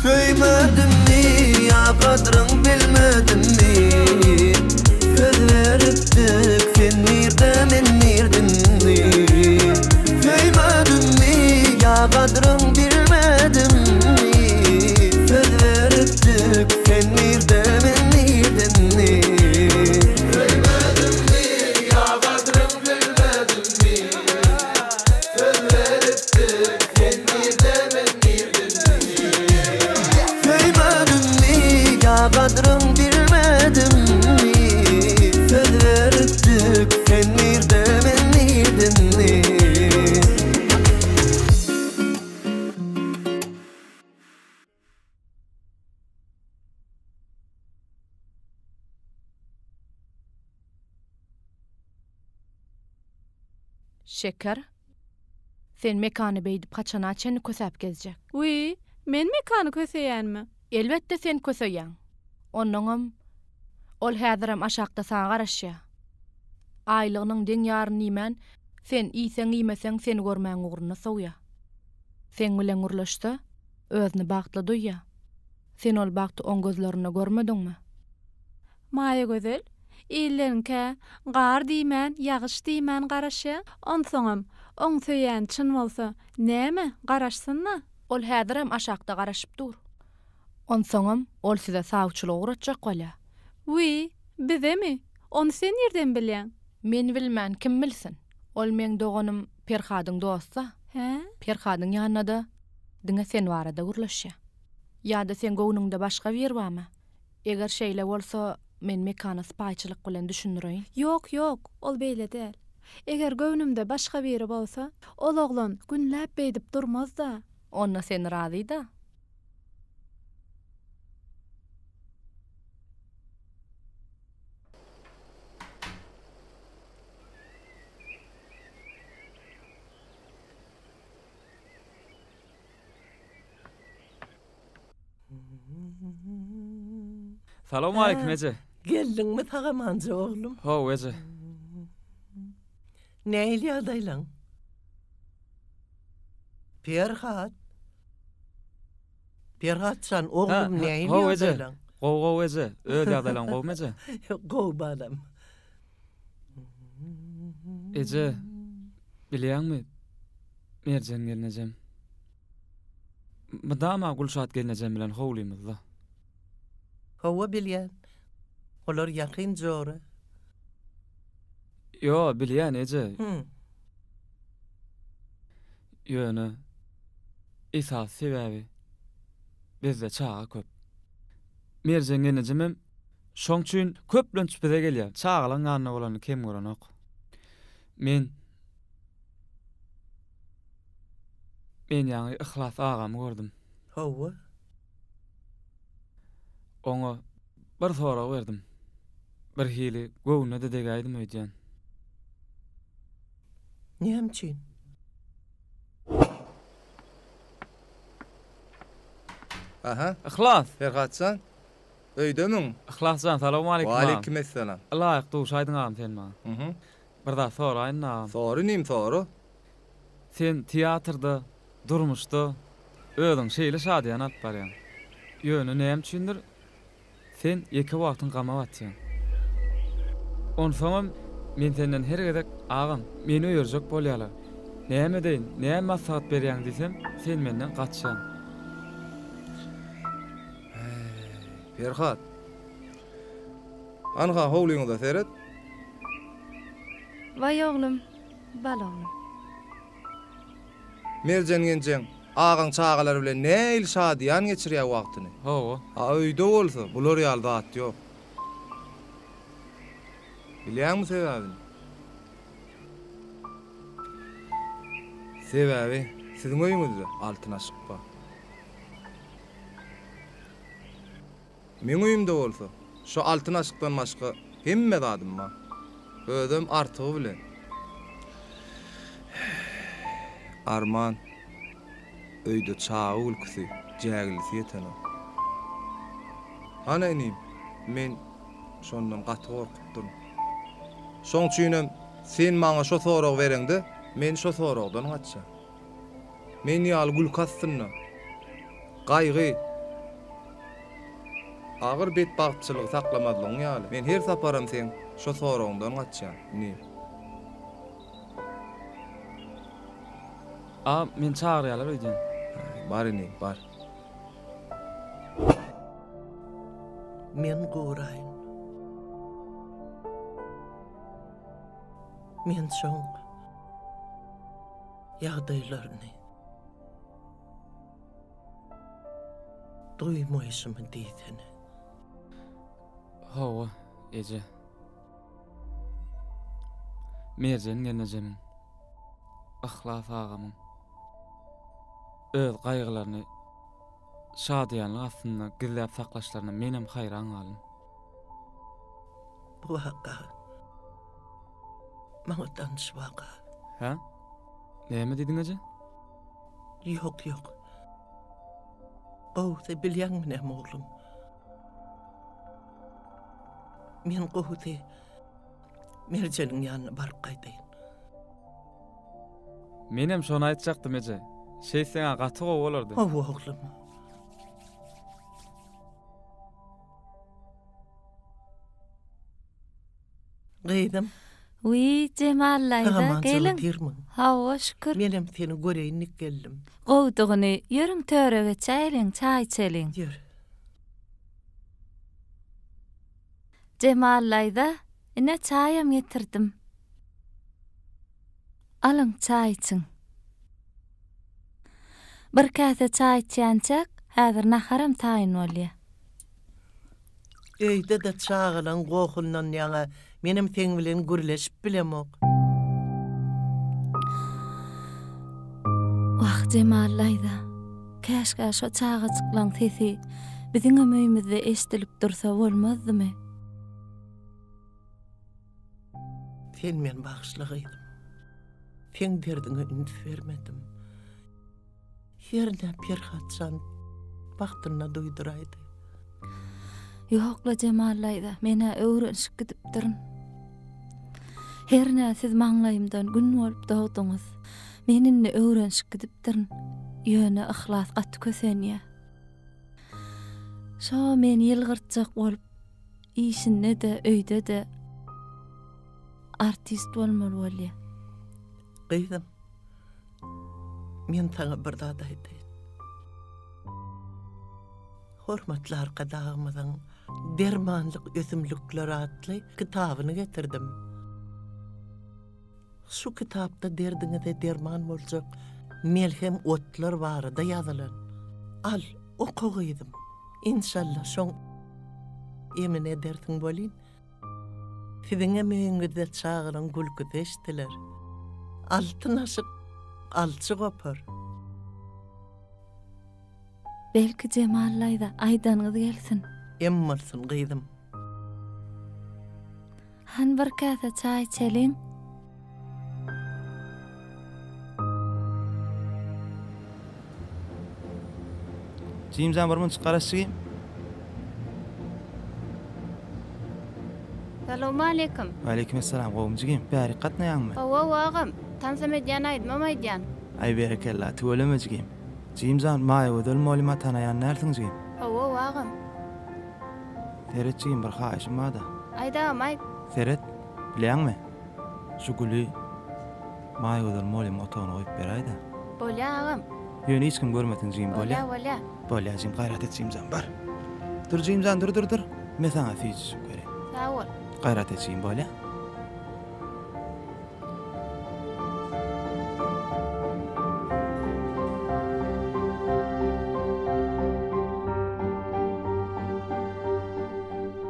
Söýmedimmi ýa gadryň bilmedimmi Söz beripdik sen nirde men nirdimmi Söýmedimmi ýa gadryň bilmedimmi Söz beripdik sen nirde men nirdimmi Söýmedimmi ýa gadryň bilmedimmi Söz beripdik sen nirde men nirdimmi Söýmedimmi ýa gadryň bilmedimmi Söz beripdik sen nirde men nirdimmi. Şeker, sen Mekany beýdip haçana çenli kösäp gezjek? Wiý, men Mekany köseýänmi? Elbetde sen köseýäň. Onnoňam, ol häzirem aşakda saňa garaşýa. Aýlygynyň deň ýaryny iýmän, sen iýseň-iýmeseň seni görmäň ugrunda sowýa. Seň bilen gürleşse, özüni bagtly duýýa. Sen ol bagty oň gözlerinde görmediňmi? Maýagözel, illeriňkä gar diýmän, ýagyş diýmän garaşýa. Onsoňam, oň söýýäni çyn bolsa, näme, garaşsyn-da. Ol häzirem aşakda garaşyp dur. Onsoňam, ol size sawçylyk ugratjak bolýa. Wiý, bizemi? Ony sen nirden bilýäň? Men bilmän, kim bilsin? Ol meň doganym Perhadyň dosty-a. Hä? Perhadyň ýanynda-da diňe sen barada gürleşýä. Ýa-da seň göwnüňde başga biri barmy? Eger şeýle bolsa, men Mekana sypaýyçylyk bilen düşündireýin. Ýok, ýok, ol beýle däl. Eger göwnümde başga biri bolsa, ol oglan günläp beýdip durmaz-da. Onda sen razy-da? Salowmaleýkim eje. Geldiňmi sag-amanja oglum? Hawa eje. Nähili ýagdaýlaň? Perhat. Perhat jan, oglum nähili ýagdaýlaň? Gowy gowy eje. Öz ýagdaýlaň gowumy eje? Gowy balam. Eje, bilýäňmi, Merjen gelnejem mydama Gülşat gelnejem bilen howlymyzda. Hawa, bilýän. Olar ýakyn jora. Ýo, bilýän, eje. Ýöne esasy sebäbi bizde çaga köp. Merjen gelnejemem şoň üçin köplenç bize gelýär. Çagalaň ýanynda bolanyny kem görenok. Men Men ýaňy Yhlas agamy gördüm. Hawa. Oňa bir sorag berdim. Birhili göwnüne-de degäýdim öýdýän. Näme üçin? Aha. Yhlas! Perhat jan, öýdemiň? Yhlas jan, salowmaleýkim agam. Waleýkimessalam. Ylaýyk duşaýdyň agam sen maňa. Mhm. Bir zat soraýyn agam. Sor inim, sora. Sen teatrda, durmuşda özüňi şeýle şadyýan alyp barýaň. Ýöne näme üçindir, sen ýeke wagtyň gama batýaň. Onsoňam men senden her gezek Agam, meni öýerjek bolýalar. Näme edeýin, näme maslahat berýäň diýsem, sen menden gaçýaň. Häý, Perhat. Anha, howlyňyza seret. Waý oglum, bal oglum. Merjen genjeň, agaň çagalary bilen nähili şadyýan geçirýär wagtyny. Hawa. A öýde bolsa, bular ýaly zat ýok. Bilýäňmi sebäbini? Sebäbi siziň öýüňizde Altyn aşyk bar. Meň öýümde bolsa, şo altyn aşykdan başga hemme zadym bar. Özem artygy bilen. Arman, öýde çaga gülküsi, jägildisi ýetenok. Hany inim, men şondan gaty gorkupdyryn. Şoň üçinem sen maňa şo soragy bereňde, men şo soragdan gaçýan. Men ýaly gülki astynda, gaýgy, agyr betbagtçylygy saklamazlygyň ýaly, men her saparam seň şo soragyňdan gaçýan, inim. A, meni çagyrýarlar öýdýän. Bar inim, bar. Men goraýyn. Men şoň ýagdaýlaryny duýmaýşymy diýsene. Hawa, eje. Merjen gelnejemiň, Yhlas agamyň öz gaýgylaryny şadyýanlyk astynda gizläp saklaşlaryna menem haýran galdym. Bu waka maňa tanyş waka. Hä? Näme diýdiň eje? Ýok, ýok. Gowusy bilýäňmi näme oglum? Men gowusy Merjeniň ýanyna baryp gaýdaýyn. Menem şony aýtjakdym eje. Şeýtseň-ä gaty gowy bolardy. Hawa oglum. Gyzym. Wiý, Jemal daýza, Sag-aman gelin. otyrmyň? Hawa, şükür. Menem seni göreýin diýip geldim. Gowudygyny, ýörüň töre geçäýeliň, çaý içeliň. Ýör. Jemal daýza, ine çaýam getirdim. Alyň, çaý içiň. Bir käse çaý içýänçäk, häzir naharam taýyn bolýa. Öýde-de çagalaň gohundan ýaňa menem seň bilen gürleşip bilemok. Wah, Jemal daýza, käşgä şo çagajyklaň sesi biziňem öýmüzde eşidilip dursa bolmazdymy? Sen meni bagyşla gyzym. Seň derdiňe üns bermedim. Hernä Perhat jan wagtynda duýduraýdy. Ýok-la Jemal daýza, men-ä öwrenişip gidipdirin. Hernä siz maňlaýymdan gün bolup dogduňyz. Men indi öwrenişip gidipdirin. Ýöne Yhlas gaty kösenýär. Şo meni ýylgyrtjak bolup, işinde-de, öýde-de artist bolmaly bolýar. Gyzym, Men saňa bir zat aýdaýyn. Hormatly Arkadagymyzyň Dermanlyk ösümlikler atly kitabyny getirdim. Şu kitapda derdiňize derman boljak melhem otlar barada ýazylan. Al, oka gyzym. Enşalla şoň emini edersiň welin, Siziňem öýüňizde çagalaň gülküsi eşdiler. Altyn aşyk alçy gopar. Belki Jemal daýza aýdanyňyz gelsin. Em bolsun gyzym. Hany bir käse çaý içeliň. Jigimjan bir munçuk garaş jigim. Salowmaleýkim. Waleýkim essalam gowumy jigim? Bärik gatnaýaňmy? Hawa hawa agam. Tansam edýän aýdymam aýdýan. Aý berekella tüweleme jigim. Jigimjan Maýagözel molyma tanaýan dälsiň jigim. Hawa hawa agam. Seret jigim bir haýyşym barda. Aýt agam aýt. Seret bilýäňmi? Şu güli Maýagözel molymyň otagyna goýup beräýdä. Bolýa agam. Ýöne hiç kim görmesin jigim bolýa. Bolýa bolýa. Bolýa jigim gaýrat et jigimjan bar. Dur jigimjan dur dur dur. Men saňa süýjüjik bereýin. Sag bol. Gaýrat et jigim bolýa.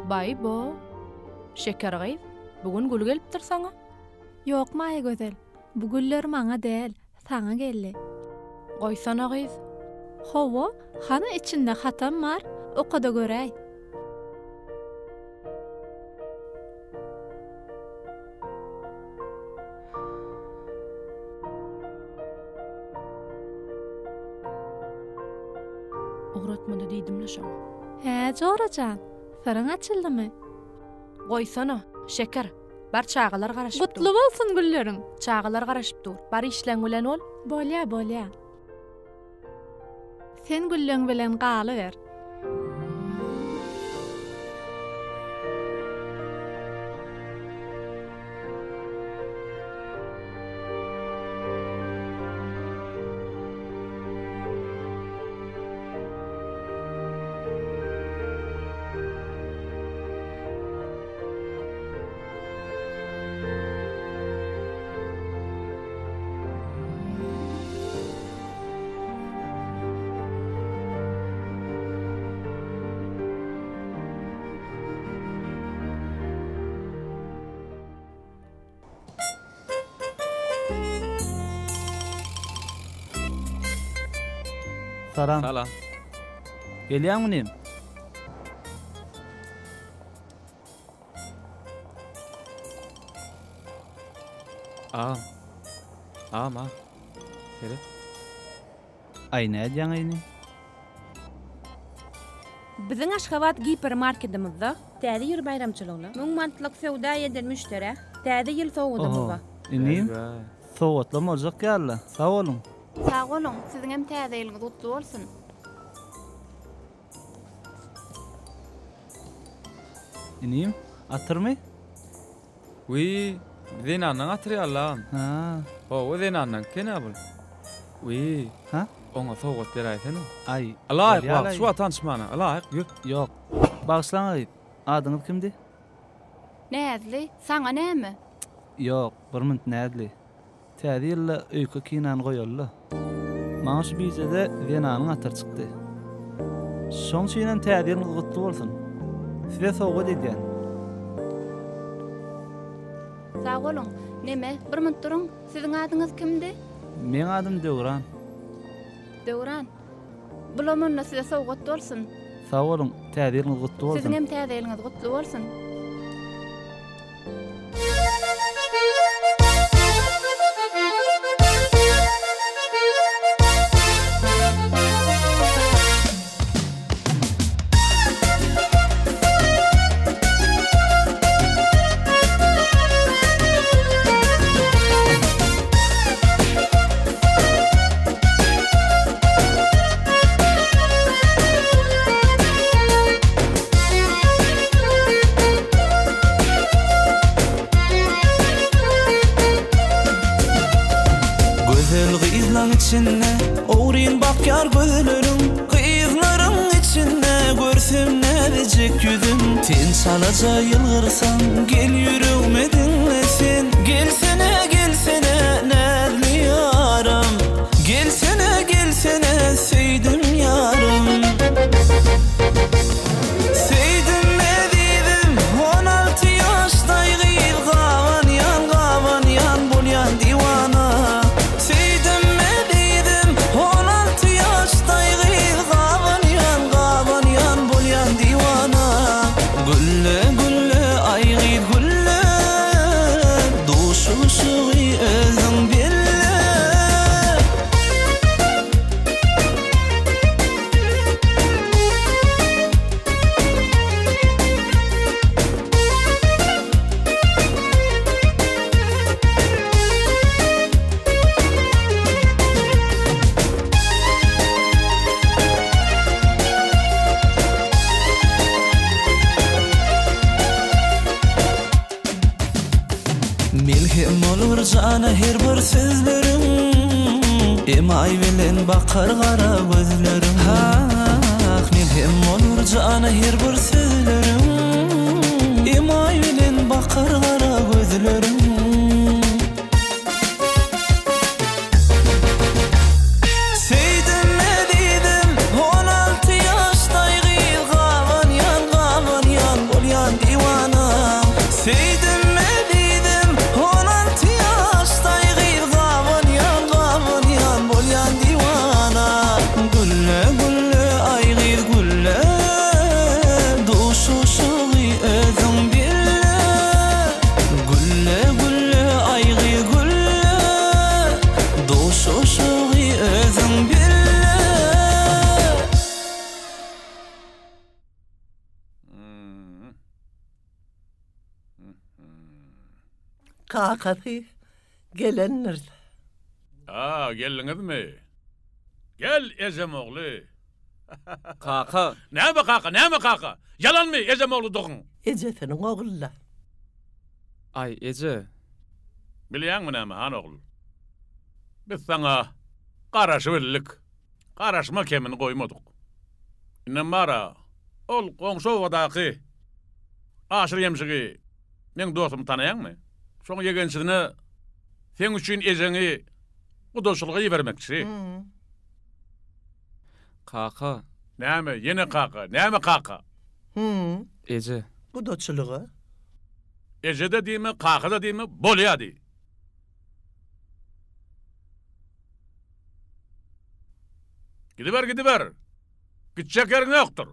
Baý-bo! Şeker gyz, bu gün gül gelipdir saňa. Ýok, Maýagözel, bu güller maňa däl, saňa geldi. Goýsana gyz. Hawa, hany içinde hatam bar, oka-da göräý. Ugratma-da diýdim-le şoňa. Hä, jora jan, syryň açyldymy? Goýsana, Şeker. Bar çagalar garaşyp dur. Gutly bolsun gülleriň. Çagalar garaşyp dur. Bar işleň bilen bol. Bolýa, bolýa. Sen gülleň bilen galyber. Salam. Salam. Gelýäňmi inim? Agam. Agam, a. Seret. Aý nädýäň inim? Biziň Aşgabat gipermarkedimizde Täze ýyl baýramçylygyna 1000 manatlyk söwda eden müşderä Täze ýyl sowgadymyz bar. Inim, sowgatlam boljak ýaly-la. Sag boluň. Sag boluň, siziňem Täze ýylyňyz gutly bolsun! Inim, atyrmy? Wiý, zenanlaň atyry ýaly agam. Hä. Hawa, zenanlaňky eken-ä bul. Wiý. Hä? Oňa sowgat beräýsene. Aý, Ylaýyk bolýa-laý. wagt, şu wagt tanyşmana, ylaýyk, ýör. Ýok. Bagyşlaň gyz, adyňyz kimdi? Näzli, saňa näme? Ýok, bir munt Näzli. Täze ýylda öýke kinany goýaly-la. Maňa şu bijede zenanyň atyry çykdy. Şoň üçinem täze ýylyňyz gutly bolsun. Size sowgat edýän. Sag boluň. Neme, bir munt duruň, siziň adyňyz kimdi? Meň adym Döwran. Döwran. Bulam onda size sowgat bolsun. Sag boluň, täze ýylyňyz gutly bolsun. Siziňem täze ýylyňyz gutly bolsun. Gözel gyzlaň içinde ogryn bakýar gözleriň Gyzlaryň içinde görsem näzijek ýüzüň Sen çalaja ýylgyrsaň gel ýüregime diňle sen Gelsene gelsene näzli ýarym Gelsene gelsene söýdüm ýarym Söýdüm ezizim 16 ýaşdaý gyz Gabanýan gabanýan bolýan diwana Söýdüm ezizim 16 ýaşdaý gyz Gabanýan gabanýan bolýan diwana Gülle gülle aý gyz gülle Duşuşygy özüň belle. Melhem olur jana her bir sözleriň Emaý bilen bakar gara gözleriň Ah, melhem olur jana her bir sözleriň Emaý bilen bakar gara gözleriň Söýdüm ezizim 16 ýaşdaý gyz Gabanýan gabanýan bolýan diwana Söýdüm ezizim 16 ýaşdaý gyz Gabanýan gabanýan bolýan diwana Gülle gülle aý gyz gülle Duşuşygy özüň bille Gülle. Kakasy gelendir. A, geldiňizmi? Gel, ejem ogly. Kaka. Näme kaka, näme kaka? Ýalanmy ejem ogludygyň? Ejesiniň ogly-da. Aý, eje. Bilýäňmi näme, han ogul? Biz saňa garaşybildik. Garaşma kemini goýmadyk. Indem bar-a, ol goňşy obadaky Aşyr ýemşigi, meň dostumy tanaýaňmy? Şoň ýegençisine seň üçin ejeňi gudaçylyga ibermekçi. Kaka. Näme, ýene kaka, näme kaka? Hü. Eje. Gudaçylyga. Eje-de diýme, kaka-da diýme, bolýa diý. Gidiber, gidiber. Gitjek ýeriň ýokdur.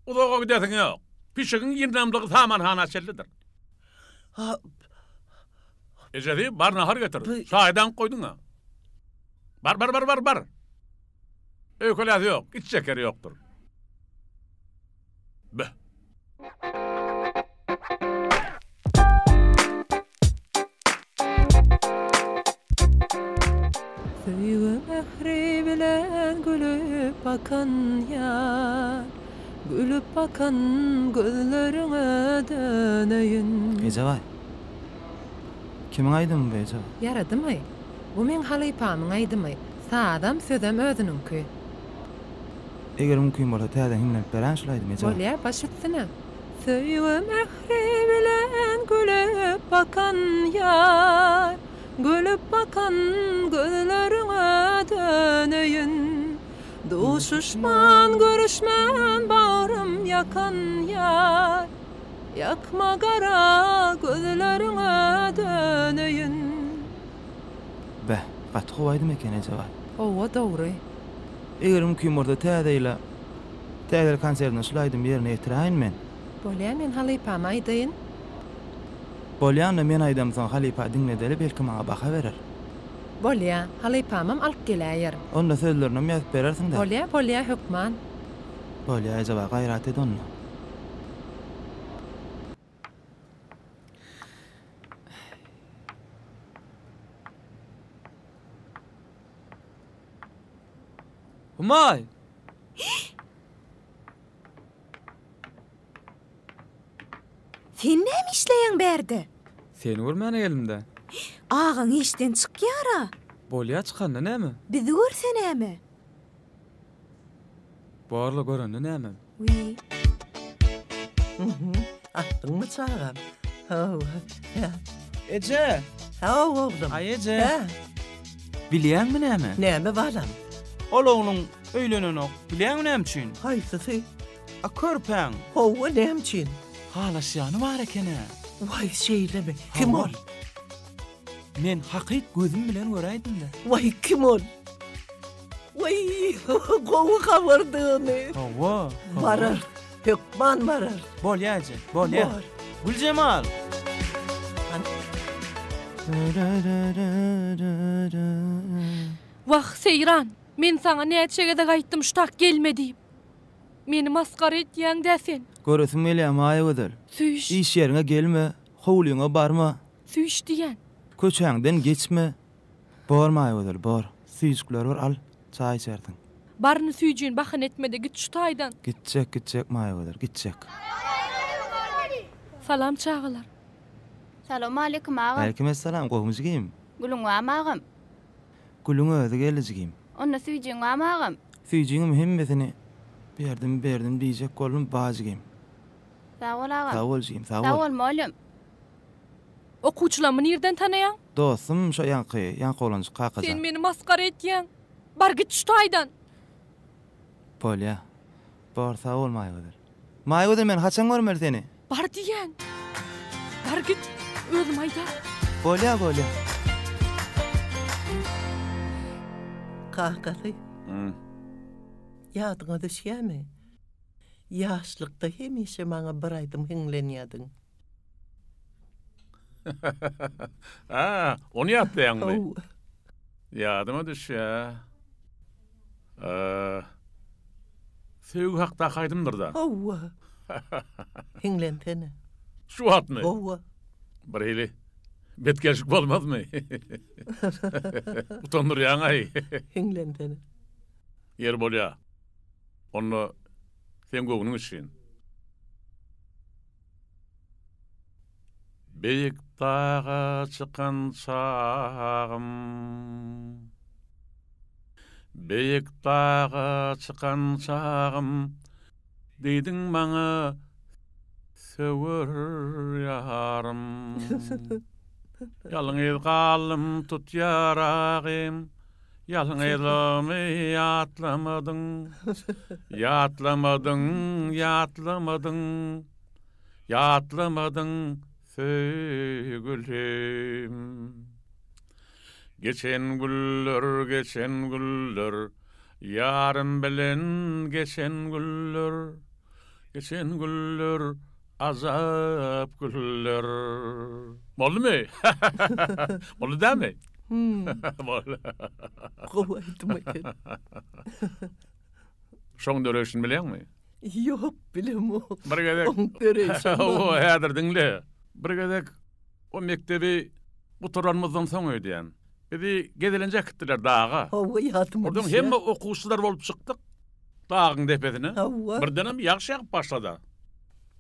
Uzaga gidesiň ýok. Pişigiň ýyndamlygy samanhana çenlidir. Ejesi, bar nahar getir. Çaý daňyp goýduň-a. Bar, bar, bar, bar, bar. Öýkeläsi ýok, gitjek ýeri ýokdur. Beh. Söýgi mähri bilen gülüp bakan ýar, Gülüp bakan gözleriňe döneýin. Ejebaý. Kimiň aýdymy bu Ejebaý? Ýaradymy? Bu meň halypamyň aýdymy. Sazam, sözem özüniňki. Eger mümkin bolsa täzeden hiňlenip beräýiň şul aýdymy eje. Bolýa baş üstüne. Söýgi mähri bilen gülüp bakan ýar, Gülüp bakan gözleriňe döneýin. Duşuşman, görüşmän bagrym ýakan ýar, Ýakma gara gözleriňe döneýin. Beh, gaty gowy aýdym eken Ejebaý. Howwa dogry. Eger mümkin bolsa täze ýyla Täze ýyl konsertinde şul aýdymy ýerine ýetiräýin men. Bolýa men halypama aýdaýyn. Bolýa onda men aýdamsoň halypa diňledeli belki maňa baha berer. Bolýa, halypamam alyp geläýerin. Onda sözlerinem ýazyp berersiňdä. Bolýa bolýa hökman. Bolýa Ejebaý gaýrat et onda. Humaý! Sen näme işleýäň bärde? Seni görmäne geldim-dä. Agaň işden çykýar-a. Bolýa çykanda näme? Bizi görse näme? Borla görende näme? Wiý. Atdyňmy çagam? Hawa. Eje! Hawa oglum. Aý eje. Hä? Bilýäňmi näme? Näme balam? Ol ogluň öýlenenok. Bilýäňmi näme üçin? Haýsysy? A körpäň. Hawa näme üçin? Halaşýany bar eken-ä. Waý şeýlemi? Kim ol? Men hakyt gözüm bilen göräýdim-de. Waý kim ol? Waý gowy habardygyny. Hawa. Barar. Hökman barar. Bolýa eje, bolýa. Bor. Güljemal. Wah, Seýran, men saňa näçe gezek aýtdym şu tak gelme diýip. Meni masgara etýäň-dä sen. Göresim gelýär, Maýagözel. Süýş. Iş ýeriňe gelme, howlyňa barma. Süýş diýýän. Köçäňden geçme. Bor Maýagözel, bor. Süýjükleri bir al, çaý içersiň. Baryny süýjini bahana etme-de git şu taýdan. Gitjek, gitjek Maýagözel, gitjek. Salam çagalar. Salowmaleýkim agam. Aleýkimessalam, gowumy jigim? Gülüň barmy agam? Gülüň özi geldi jigim. Onda süýjiň barmy agam? Süýjiňem hemmesini berdim, berdim diýjek boldum, bar jigim. Sag bol agam. Sag bol jigim, sag bol. Sag bol mugallym. Okuwçylarymy nirden tanaýaň? Dostum şo ýaňky, ýaňky oglanjyk Kakajan. Sen meni masgara etýäň. Bar git şu taýdan. Bolýa. Bor sag bol Maýagözel. Maýagözel men haçan görmeli seni? Bar diýýän. Bar git. Özüm aýdar. Bolýa bolýa. Kakasy. Ýadyňa düşýämi? Ýaşlykda hemişe maňa bir aýdym hiňlenýädiň. Hä, ony ýatlaýaňmy? Hawa. Ýadyma düşýä. Söýgi hakdaky aýdymdyr-da. Hawa. Hiňlensene. Şu wagtmy? Hawa. Birhili. Bet gelşik bolmazmy? Utandyrýaň-aý. Hiňlensene. Ýeri bolýa. Onda seň göwnüň üçin. Beýik daga çykan çagym. Beýik daga çykan çagym, Diýdiň maňa söwer ýarym. Ýalňyz galdym tut ýaragym, Ýalňyzlygymy ýatlamadyň. Ýatlamadyň, ýatlamadyň, Ýatlamadyň söýgülim. Geçen günler, geçen günler, Ýarym bilen geçen günler, Geçen günler, ajap günler. Boldumy? Boldy dämi? Hmm. Boldy. Gowy aýdym eken. Şoň döreýşini bilýäňmi? Ýok, bilemok. Bir gezek. Oň döreýşini. Hawa, häzir diňle. Bir gezek o mekdebi gutaranymyzdan soň öýdýän. Bizi gezelenje äkitdiler daga. Hawa, ýadyma Oradan düşýär. hemme okuwçylar bolup çykdyk dagyň depesine. Hawa. Birdenem ýagyş ýagyp başlady.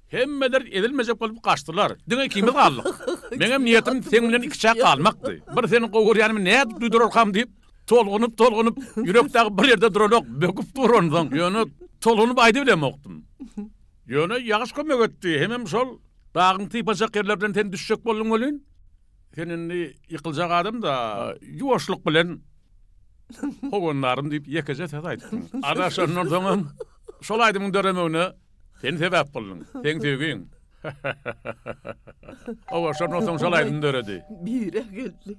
Hemmeler ezilmejek bolup gaçdylar. Diňe ikimiz galdyk. Meňem niýetim seň bilen ikiçäk galmakdy. Bir seni gowy görýänimi nädip duýdurarkam diýip, tolgunyp-tolgunyp, ýürek dagy bir ýerde duranok, böküp dur onsoň. Ýöne tolgunyp aýdybilemokdym. Ýöne ýagyş kömek etdi. Hemem şol dagyň typajak ýerlerinden sen düşjek bolduň welin, Sen indi ýykyljak adam-da, ýuwaşlyk bilen howandarym diýip ýekeje söz aýtdyň. Ana şondan soňam şol aýdymyň döremegine sen sebäp bolduň. Seň söýgiň. Hawa, şondan soň şol aýdym döredi. Bire geldi.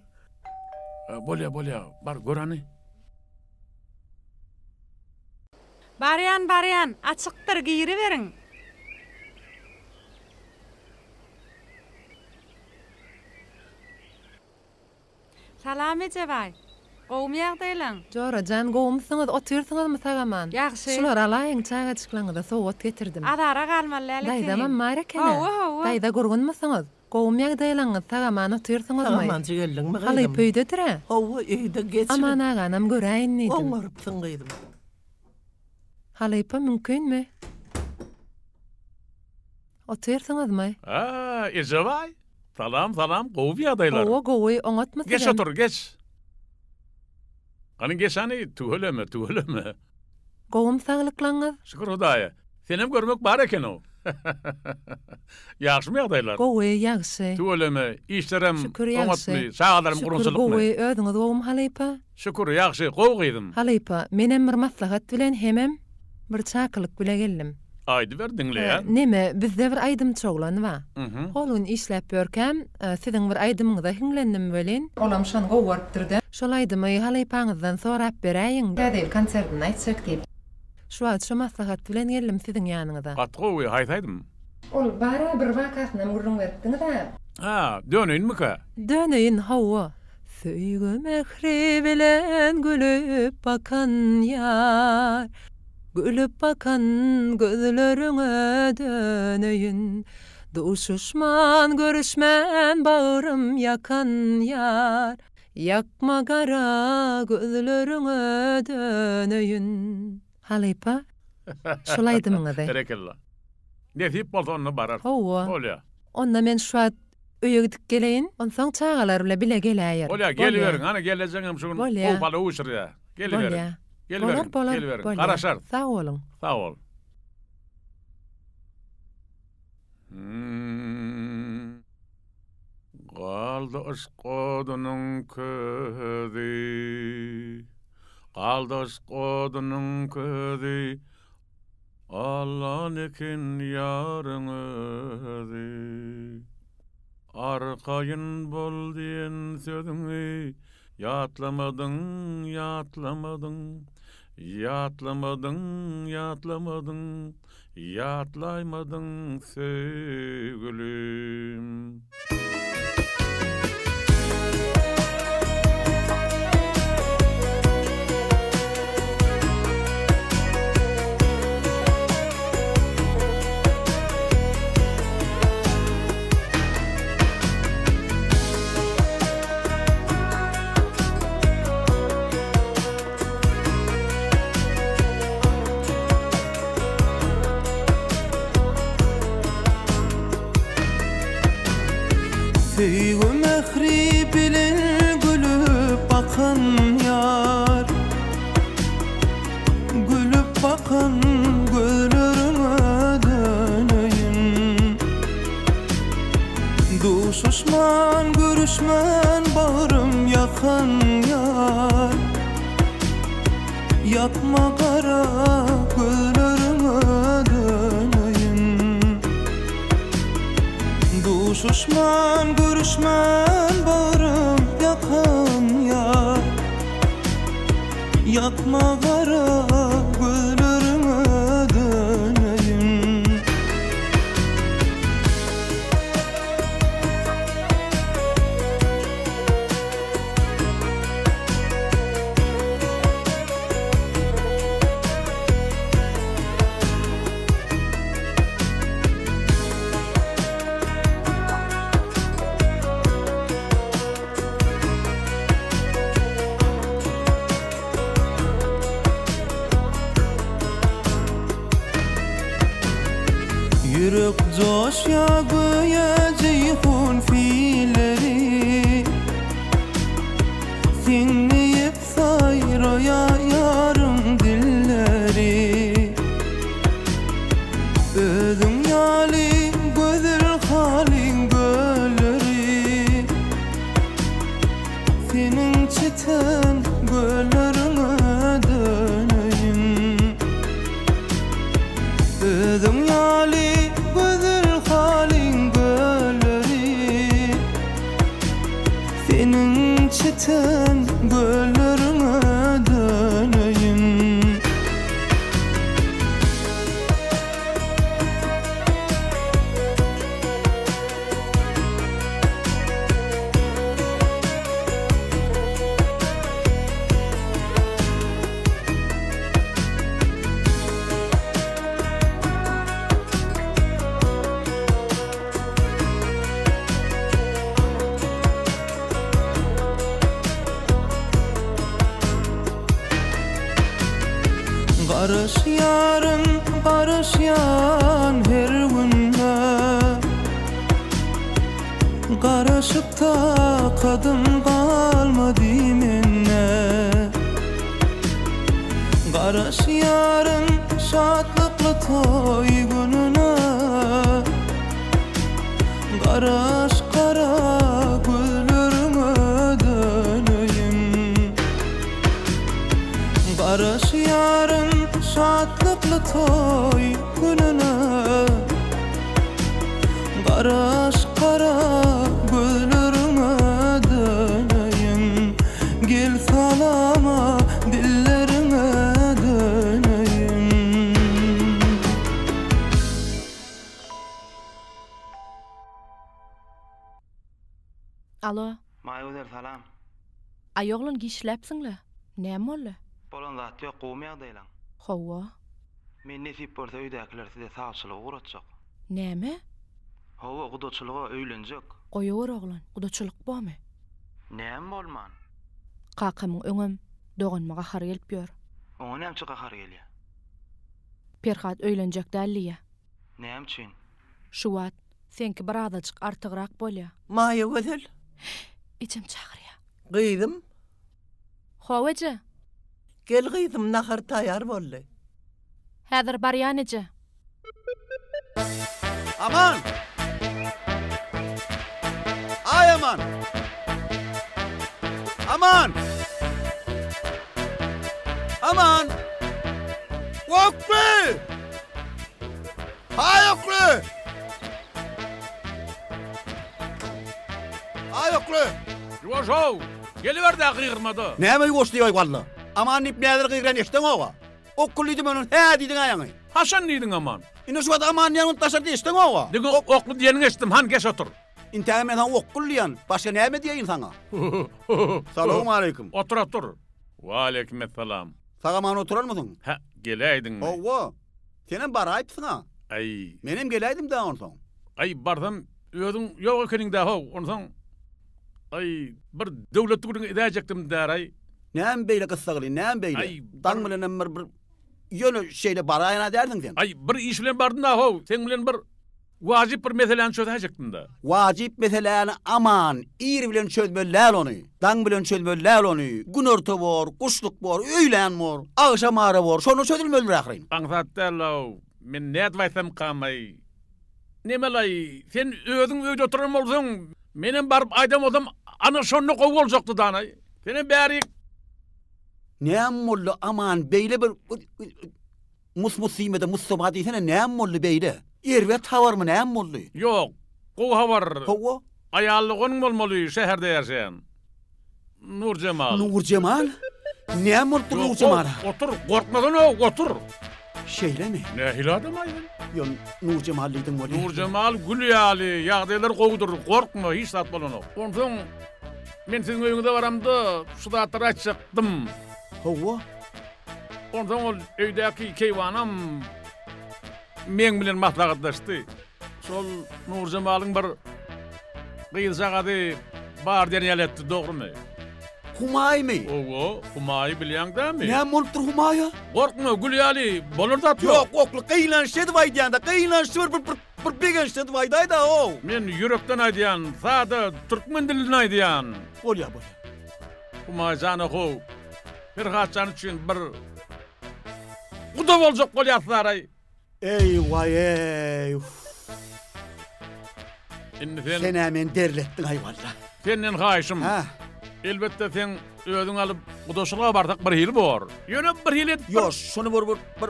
Bolýa, bolýa, bar gör hany. Barýan, barýan, açykdyr, giriberiň. Salam Ejebaý. Gowumy ýagdaýlaň? Jora jan gowumysyňyz otyrsyňyzmy sagaman. Ýagşy. Şulary alaýyň çagajyklaňyza sowgat getirdim. Azara galmaly däl ekeniň. Daýzamam bar ekenä. Hawa hawa. Daýza gurgunmysyňyz? Gowumy ýagdaýlaňyz sagaman otyrsyňyzmy? Sagamanjy geldiňmi gyzym? Halypa öýdedirä? Hawa öýde geçir. Aman aganam göräýin diýdim. Oňarypsyň gyzym. Halypa mümkinmi? Otyrsyňyzmy? A, Ejebaý! Salam, salam, gowumy ýagdaýlar? Hawa, gowy, oňatmy Geç sizem? otur, geç. Gany geç hany, tüweleme, tüweleme. Gowumy saglyklaňyz? Şükür Hudaýa. Senem görmek bar eken-ow. Ýagşymy ýagdaýlar? Gowy, ýagşy. Tüweleme, işlerem Şükür, ýagşy. oňatmy, çagalaram Şükür, gurgunçylykmy? gowy, özüňiz gowumy halypa? Şükür, ýagşy, gowy gyzym. Halypa, menem bir maslahat bilen hemem bir çakylyk bile geldim. Aýdyber, diňleýän. Neme, bizde bir aýdymçy oglan bar. Hol gün işläp ýörkäm, siziň bir aýdymyňyza hiňlendim welin. Olam şony gowy görüpdir-de. Şol aýdymy halypaňyzdan sorap beräýiň, Täze ýyl konsertinde aýtjak diýip. Şu wagt şo maslahat bilen geldim siziň ýanyňyza. Gaty gowy, haýsy aýdym? Ol bar-a, bir wakasynam gürrüň beripdiňiz-ä. Hä, döneýinmikä? Döneýin, hawa. Söýgi mähri bilen gülüp bakan ýar, Gülüp bakan gözleriňe döneýin. Duşuşman, görüşmän bagrym ýakan ýar, Ýakma gara gözleriňe döneýin. Halypa, şol aýdymyňyzy. Berekella. Nesip bolsa onda bararys. Hawa. Bolýa. Onda men şu wagt öýe gidip geleýin. Onsoň çagalar bile bile geläýerin. Bolýa, geliberiň. Hany gelejeňem şu gün gowy palaw bişirýä. Geliberiň. Bolýa. Geliberiň. Bolar, bolar. Geliberiň. Bolýa. Garaşarys. Sag boluň. Sag bol. Galdy yşk odunyň közi, Galdy yşk odunyň közi, Allan eken ýaryň özi. Arkaýyn bol diýen sözüňi Ýatlamadyň, ýatlamadyň, Ýatlamadyň, ýatlamadyň, Ýatlaýmadyň söýgülim. Söýgi mähri bilen gülüp bakan ýar Gülüp bakan gözleriňe döneýin Duşuşman görüşmän bagrym ýakan ýar Ýakma gara gözleriňe döneýin Duşuşman görüşmän bagrym ýakan ýar Ýakma gara gözleriňe döneýin. Ýürek joşýa göýä Jeýhun silleri Siňňiýip saýraýa ýaryň dilleri Özüň ýaly gözel halyň gölleri Seniň çiten gölleriňe döneýin. Özüň ýaly gözel halyň gölleri Seniň çiten gölleriňe döneýin. Garaşýaryn, garaşýan her günde Garaşyp takadym galmady mende Garaşýaryn şatlykly toý gününe Garaş gara gözleriňe döneýin Garaşýaryn şatlykly toý gününe Garaş gara gözleriňe döneýin Gel salama dilleriňe döneýin. Alo. Maýagözel salam. Aý oglan giçläpsiňle. Näme boldy? Bolan zat ýok gowumy ýagdaýlaň? Hawa. Men nesip bolsa öýdäkiler size sawçylyga ugratjak. Näme? Hawa gudaçylyga öýlenjek. Goýawer oglan, gudaçylyk bomy? Näme bolman? Kakamyň öňem doganyma gahary gelip ýör. Oňa nämçe gahary gelýä? Perhat öýlenjek däl diýýä. Näme üçin? Şu wagt seňki birazajyk artygrak bolýa. Maýagözel. Ejem çagyrýa. Gyzym. How eje. Gel gyzym nahar taýar boldy. Häzir barýan eje. Aman! Aý aman! Aman! Aman! Okly! Aý okly! Aý okly! Ýuwaş-ow! Geliber-dä gygyrma-da! Näme ýuwaş diýäý walla? Aman diýip näzir gygyrýan eşdeňog-a. Okul diýdim onuň hä diýdiň aýaňy. Haçan diýdiň aman? Indi şu wagt aman diýen bolup daşarda eşdeňog-a. Diňe okly diýeniňi eşitdim, hany geç otur. Intäge men saňa okul diýen, başga näme diýeýin saňa? Salowmaleýkim. Otur otur. Waleýkimessalam. Sag-aman oturarmysyň? Hä, geläýdiňmi? Hawa. Senem baraýypsyň-a. Aý. Menem geläýdim-dä onsoň. Aý, barsam, özüň ýok ekeniň-dä how, onsoň. Aý, bir döwletli gürrüň edäýjekdim däraý. Näme beýle gyssagly, näme beýle? Aý, Daň bilenem bir, bir, ýöne şeýle baraýan-a dälsiň sen. Aý, bir iş bilen bardym-da how, seň bilen bir. Wajyp bir meseläni çözäýjekdim-dä. Wajyp meseläni Aman, ir bilen çözmeli däl ony. Daň bilen çözmeli däl ony. Günorta bor, guşluk bor, öýlän bor, agşamara bor, şonda çözülmelidir ahyryn. Aňsat däl-ow. Men nädip aýtsamkam-aý? Nemelaý, sen özüň öýde oturan bolsaň, menem baryp aýdan bolsam, ana şonda gowy boljakdy danaý. Senem bärik. Näme boldy, Aman, beýle bir Mus-mus diýme-de, Mustafa diýsene, näme boldy beýle? Erbet habarmy, näme boldy? Ýok, gowy habar. Hawa. Aýal doganyň bolmaly şäherde ýaşaýan. Nurjemal. Nurjemal? Näme bolupdyr Nurjemala? Ýok, otur, gorkmasana, otur. Şeýlemi? Nähili adam-aý sen? Ýok, Nurjemal diýdiň welin. Nurjemal gül ýaly, ýagdaýlary gowudyr, gorkma, hiç zat bolanok. Onsoň men siziň öýüňize baramda şu zatlary aýtjakdym. Hawa. Onsoň ol öýdäki keýwanam meň bilen maslahatlaşdy. Şol Nurjemalyň bir gyzjagazy bar diýen ýaly etdi, dogrumy? Humaýmy? Hawa, Humaýy bilýäň dämi? Näme bolupdyr Humaýa? Gorkma, gül ýaly, bolar zat ýok. Ýok, okly, gynançly edip aýdýaň-da, gynançly bir bir bir begençli edip aýdaý-da-ow. Men ýürekden aýdýan, sada türkmen dilinde aýdýan. Bolýa, bolýa. Humaý jana how. Perhat jan üçin bir guda boljak bolýarsyzaraý. Eý waý eý. Indi sen. Sen-ä meni derletdiň-aý walla. Senden haýyşym. Hä? Elbetde seň özüň alyp gudaçylyga barsak bir hili bor. Ýöne bir hili edip bir. Ýok, şuny bir bir bir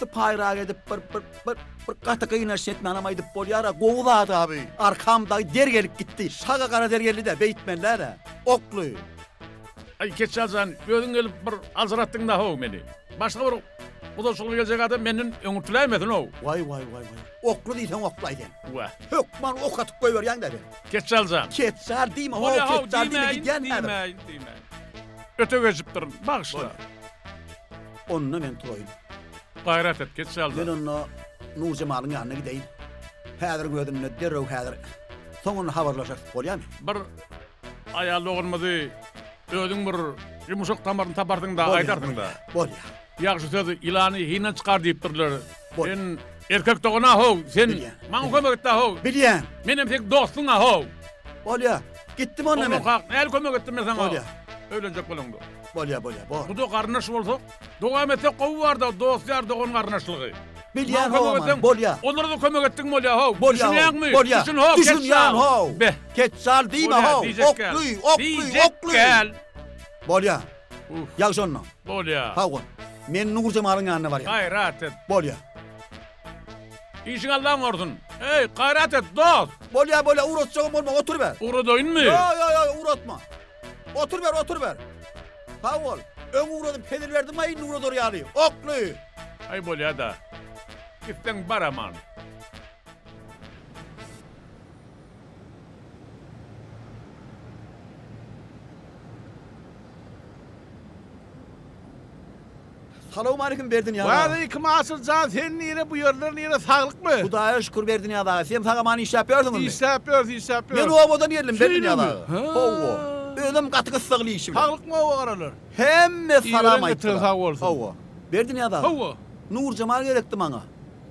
sypaýyrak edip bir bir bir bir gaty gynanç etmänem aýdyp bolýar-a. Gowy zat-a bi. Arkam dagy der gelip gitdi. Şaga gara der geldi-de, beýtmeli däl-ä. Okly. Aý Keçjal jan, özüň gelip bir aljyratdyň-da-how meni. Başga bir gudaçylyga geljek adam menden öňürtiläýmesin-ow. Waý, waý, waý, waý. Okly diýseň oklaý sen. Wah. Hökman ok atyp goýberýäň-dä sen. Keçjal jan. Keçjal diýme, how, keçjal diýme, gidýän häzir. Diýmäýin, diýmäýin. Öte geçipdirin, bagyşla. Onda men turaýyn. Gaýrat et, Keçjal jan. Men onda Nurjemalyň ýanyna gideýin. Häziriň özünde, derrew häzir. Soň onda habarlaşarys, bolýamy? Bir Aýal doganymyzy özüň bir ýumşak damaryny taparsyň-da, aýdarsyň-da. Bolýar. Ýagşy söz ýylany hinden çykar diýipdirler. Sen erkek dogan-a-how, sen maňa kömek et-dä-how. Bilýän. Menem seň dostuň-a-how. Bolýar. Gitdim onda men. Oglan kak, nähili kömek etdim men saňa? Bolýar. Öýlenjek bolaňda. Bolýar, bolýar, bor. Guda garyndaş bolsak, dowam etsek gowy barda, dost-ýar, dogan garyndaşlygy. Bilýän how aman, bolýa. Olara-da kömek etdiň bolýa how. Bolýa how. Düşünýäňmi? Bolýa. Düşün how, Düşünýän keçjal. how. Beh. Keçjal diýme Bolýa, how. diýjek gel. Okly, okly, Diýjek okly. gel. Bolýa. Uf. Ýagşy onda. Bolýa. Sag bol. Men Nurjemalyň ýanyna barýan. Gaýrat et. Bolýa. Işiň Allaň gorsun. Eý, gaýrat et, dost. Bolýa, bolýa, ugratjagam bolma, oturyber. Ugradaýynmy? Ýo, ýo, ýo, ugratma. Oturyber, oturyber. Sag bol. Öň ugradyp hezil berdiň-aý, indi ugradar ýaly. Okly. Aý bolýa-da. Gitseň bar aman. Salowmaleýkim Berdinyýaz aga. Waleýkim Asyl jan sen nire bu ýerler nire saglykmy? Hudaýa şükür Berdinyýaz aga sizem sag aman işläp ýörsüňizmi? Işläp ýörüs işläp ýörüs. Men obadan geldim Berdinyýaz aga. Hawa. Özem gaty gyssagly iş bilen. Saglykmy oba garalar? Hemme salam Iberen getiren aýtdylar. sag bolsun. Hawa. Berdinyýaz aga. Hawa. Nurjemal gerekdi maňa.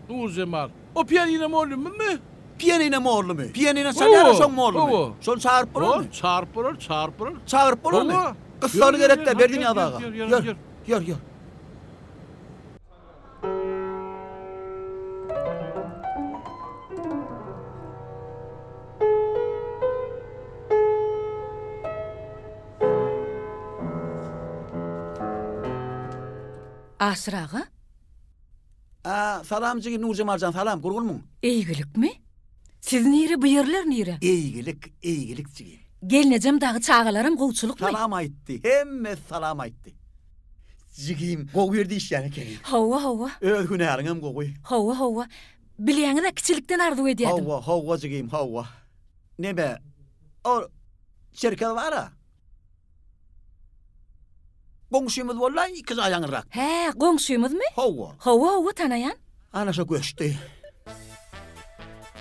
Nurjemal. O pianino mollumymy? Pianino mollumy? Pianino çalýar şoň mollumy? Hawa. Şony çagyryp bolarmy? Çagyryp bolar, çagyryp bolar. Çagyryp bolarmy? Hawa. Gyssagly gerekdä Berdinyýaz aga. Ýör, ýör, ýör. Aşyr aga? A, salam jigi Nurjemal jan, salam, gurgunmyň? Eýgilikmi? Siz nire, bu ýerler nire? Eýgilik, eýgilik jigim. Gelnejem dagy çagalaram gowçulykmy? Salam aýtdy, hemmesi salam aýtdy. Jigim, gowy ýerde işleýän ekeniň. Hawa, hawa. Öz hünäriňem gowy. Hawa, hawa. Bilýäňiz-ä, kiçilikden arzuw edýärdim. Hawa, hawa jigim, hawa. Neme, ol Çerkez bar-a. Goňşymyz boldy-a, iki jaý aňyrrak. Hä, goňşymyzmy? Hawa. Hawa, hawa, tanaýan. Ana şo göçdi.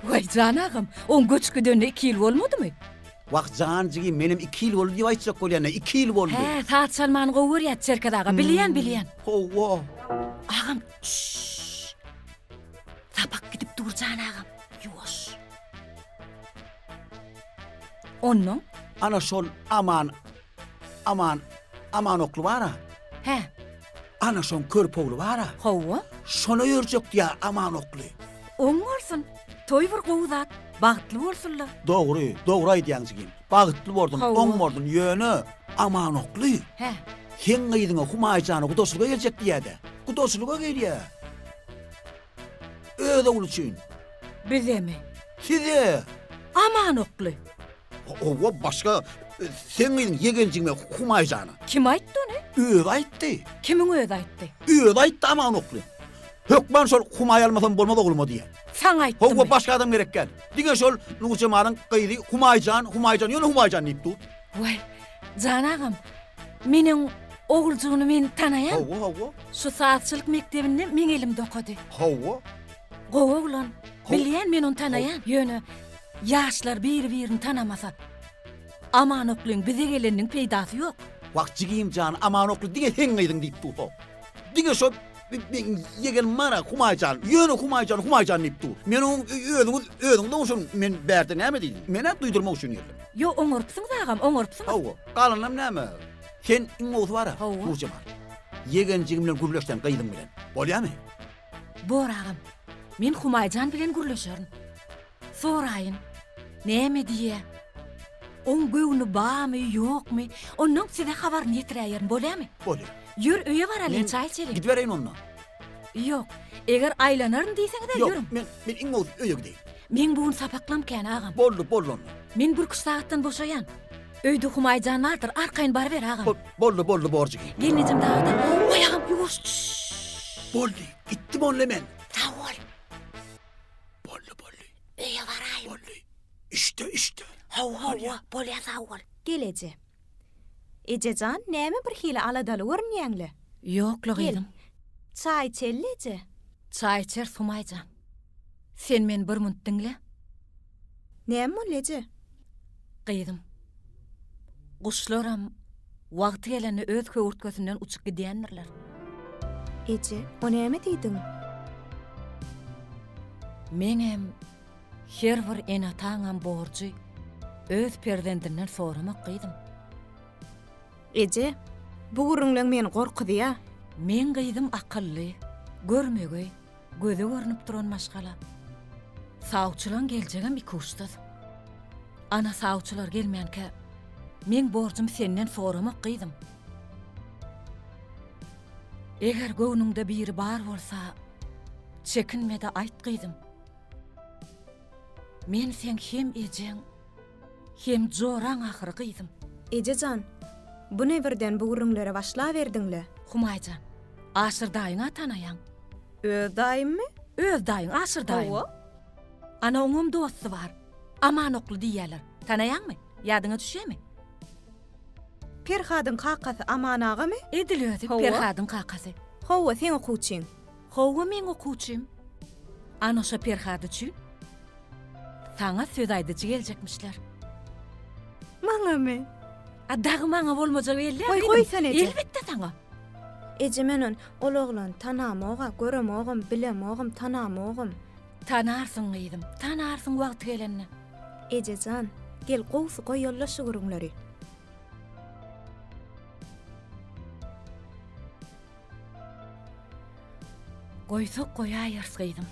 Waý, jan agam, oň göçüp gidenine iki ýyl bolmadymy? Wah, jan jigim, menem iki ýyl boldy diýip aýtjak bolýan-da, iki ýyl boldy. Hä, saz çalmany gowy görýär Çerkez aga, bilýän, bilýän. Hawa. Agam, çşş. Sapak gidip dur, jan agam, ýuwaş. Onnoň? Ana şol Aman, Aman, Aman okly bar-a. Hä. Ana şoň körpe ogly bar-a. Hawa. Şona ýörjek diýýär Aman okly. Oň bolsun. Toý bir gowy zat. Bagtly bolsunlar. Dogry, dogry aýdýaň jigim. Bagtly bolsun, Hawa. oň bolsun. Ýöne Aman okly. Hä. Seň gyzyňa Humaýjana gudaçylyga geljek diýýär-de. Gudaçylyga gelýär. Öz ogly üçin. Bizemi? Size! Aman okly. Hawa, başga seň gyzyň ýegenjigime Humaýjana. Kim aýtdy ony? Özi aýtdy. Kimiň özi aýtdy? Özi aýtdy Aman okly. Hökman şol Humaý almasam bolmaz ogluma diýýär. Saňa aýtdymy? Hawa, başga adam gerek däl. Diňe şol Nurjemalyň gyzy Humaýjan, Humaýjan, ýöne Humaýjan diýip dur. Waý, jan agam, meniň oguljygyny men tanaýan. Hawa, hawa. Şu sazçylyk mekdebinde meň elimde okady. Hawa. Gowy oglan. Bilýän men ony tanaýan. Ýöne ýaşlar biri-birini tanamasa, Aman oklyň bize geleniniň peýdasy ýok. Wah, jigim jan, Aman okly diňe seň gyzyň diýip dur-how. Diňe şo meň ýegenim bar-a, Humaý jan. Ýöne Humaý jan, Humaý jan diýip dur. Men oň özüňiz, özüňiz oň üçin men bärde näme diýdim. Men-ä duýdurmak üçin geldim. Ýok, oňarypsyňyz agam, oňarypsyňyz. Hawa, galanam näme? Sen iň gowusy bar-a, Nurjemal. Ýegenjigim bilen gürleş sen gyzyň bilen. Bolýamy? Bor agam. Men Humaýjan bilen gürleşerin. Soraýyn. Näme diýýä? Oň göwni bamy, ýokmy? Onnoň size habaryny ýetiräýerin, bolýamy? Bolýar. Ýör, öýe baralyň, çaý içeliň. Gidibereýin onda. Ýok, eger aýlanaryn diýseňiz-ä ýörüň. Ýok, men, men iň gowusy öýe gideýin. Meň bu gün sapaklam kän, agam. Boldy, boldy onda. Men birküç sagatdan boşaýan. Öýde Humaýjan bardyr, arkaýyn baryber, agam. Boldy, boldy, borjy. Gelnejem dagy-da, Waý, agam, ýuwaş, çşş. Boldy, gitdim onda men. Sag bol. Boldy, boldy. Öýe baraýyn. Boldy. Işde, işde. Hawa, hawa, bolýa, sag bol. Gel eje. Eje jan, näme birhili aladaly görünýäň-le? Ýok-la, gyzym. Gel, çaý içeli eje. Çaý içeris, Humaýjan. Sen meni bir munt diňle. Näme boldy eje? Gyzym, guşlaram wagty gelende öz höwürtgesinden uçup gidýändirler. Eje, o näme diýdiň? Meňem, her bir ene-ataňam borjy öz perzendinden soramak gyzym. Eje, bu gürrüňleň meni gorkuzýa. Meň gyzym akylly, görmegeý, Göze görnüp duran maşgala. Sawçylaň geljegem ikuçsyz. Ana sawçylar gelmänkä, meň borjum senden soramak gyzym. Eger göwnüňde biri bar bolsa, çekinme-de aýt gyzym. Men seň hem ejeň, hem joraň ahyry gyzym. Eje jan, bu ne birden bu gürrüňlere başlaberdiň-le? Humaýjan, Aşyr daýyň-a tanaýaň. Öz daýymmy? Öz daýyň, Aşyr daýyň. Hawa. Ana oňam dosty bar. Aman okly diýýärler. Tanaýaňmy? Ýadyňa düşýärmi? Perhadyň kakasy Aman agamy? Edil özi, Hawa. Perhadyň kakasy. Hawa, seň okuwçyň. Hawa, meň okuwçym. Ana şo Perhat üçin saňa söz aýdyjy geljekmişler. Maňamy? A dagy maňa bolmajagy belli-ä Goý, gyzym. goýsana eje. Elbetde saňa. Eje men ony, ol oglany tanamog-a, göremogam, bilemogam, tanamogam. Tanarsyň gyzym, tanarsyň wagty gelende. Eje jan, gel gowusy goýaly-la şu gürrüňleri. Goýsak goýaýarys gyzym.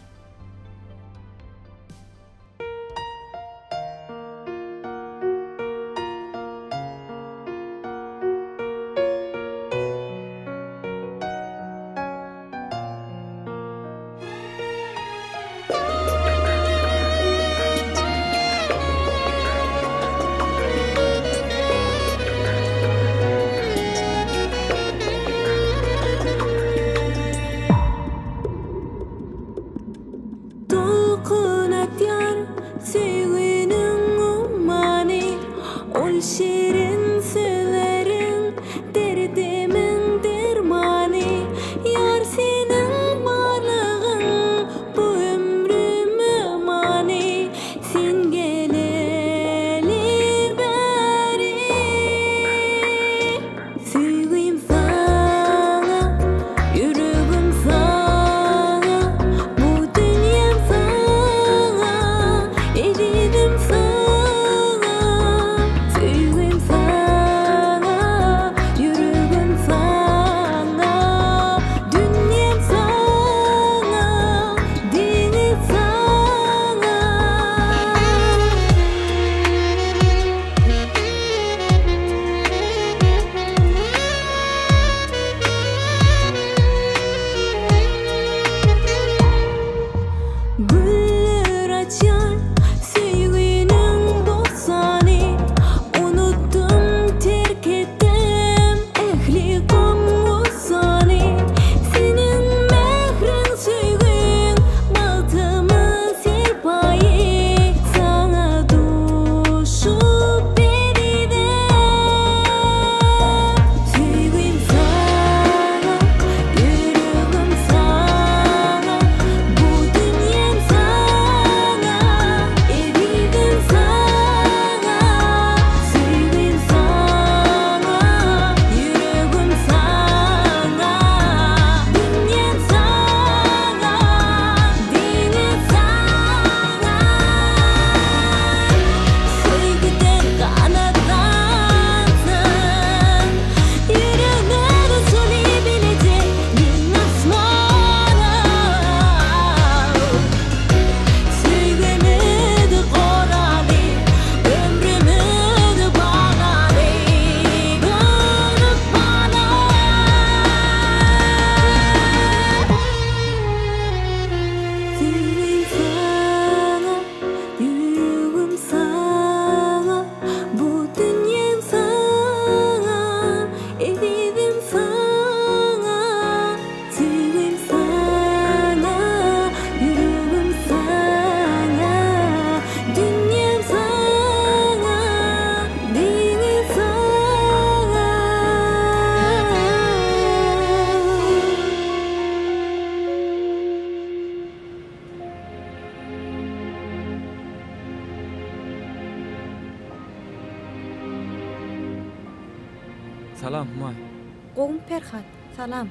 Gowumy Perhat? Salam.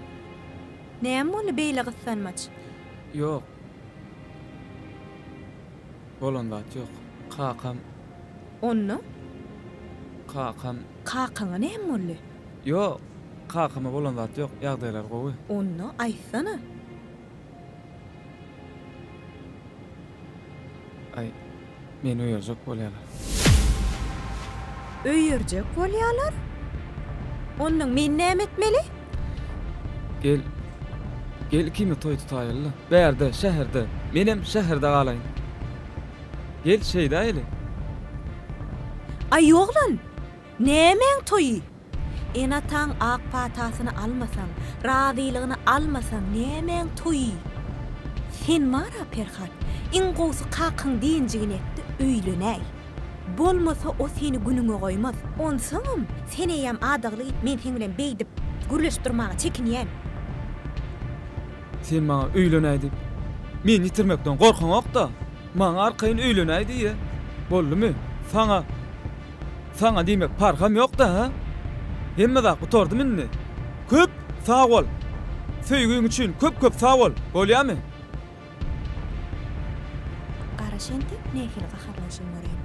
Näme boldy beýle gyssanmaç? Ýok. Bolan zat ýok. Kakam. Onda? Kakam. Kakaňa näme boldy? Ýok, kakama bolan zat ýok, ýagdaýlary gowy. Onda aýtsana. Aý, meni öýerjek bolýarlar. Öýerjek bolýarlar? Onnoň men näme etmeli? Gel, gel ikimiz toý tutaýaly-la. Bärde, şäherde. Menem şäherde galaýyn. Gel, şeýdäýeli. Aý, oglan, Nämäň toýy? Ene-ataň ak patasyny almasaň, razylygyny almasaň nämäň toýy? Sen bar-a, Perhat, iň gowusy kakaň diýenjigini et-de öýlenäý. Bolmasa o seni günüňe goýmaz. Onsoňam, sen eýýäm adagly git, men seň bilen beýdip, gürleşip durmaga çekinýän. Sen maňa öýlenäý diýip, meni ýitirmekden gorkaňok-da, maňa arkaýyn öýlenäý diýýä. Boldumy? Saňa. Saňa diýmek parham ýok-da, hä? Hemme zat gutardymy indi? Köp sag bol! Söýgiň üçin köp-köp sag bol! Bolýamy? Garaş entek nähili gaharlanşyny göreýin.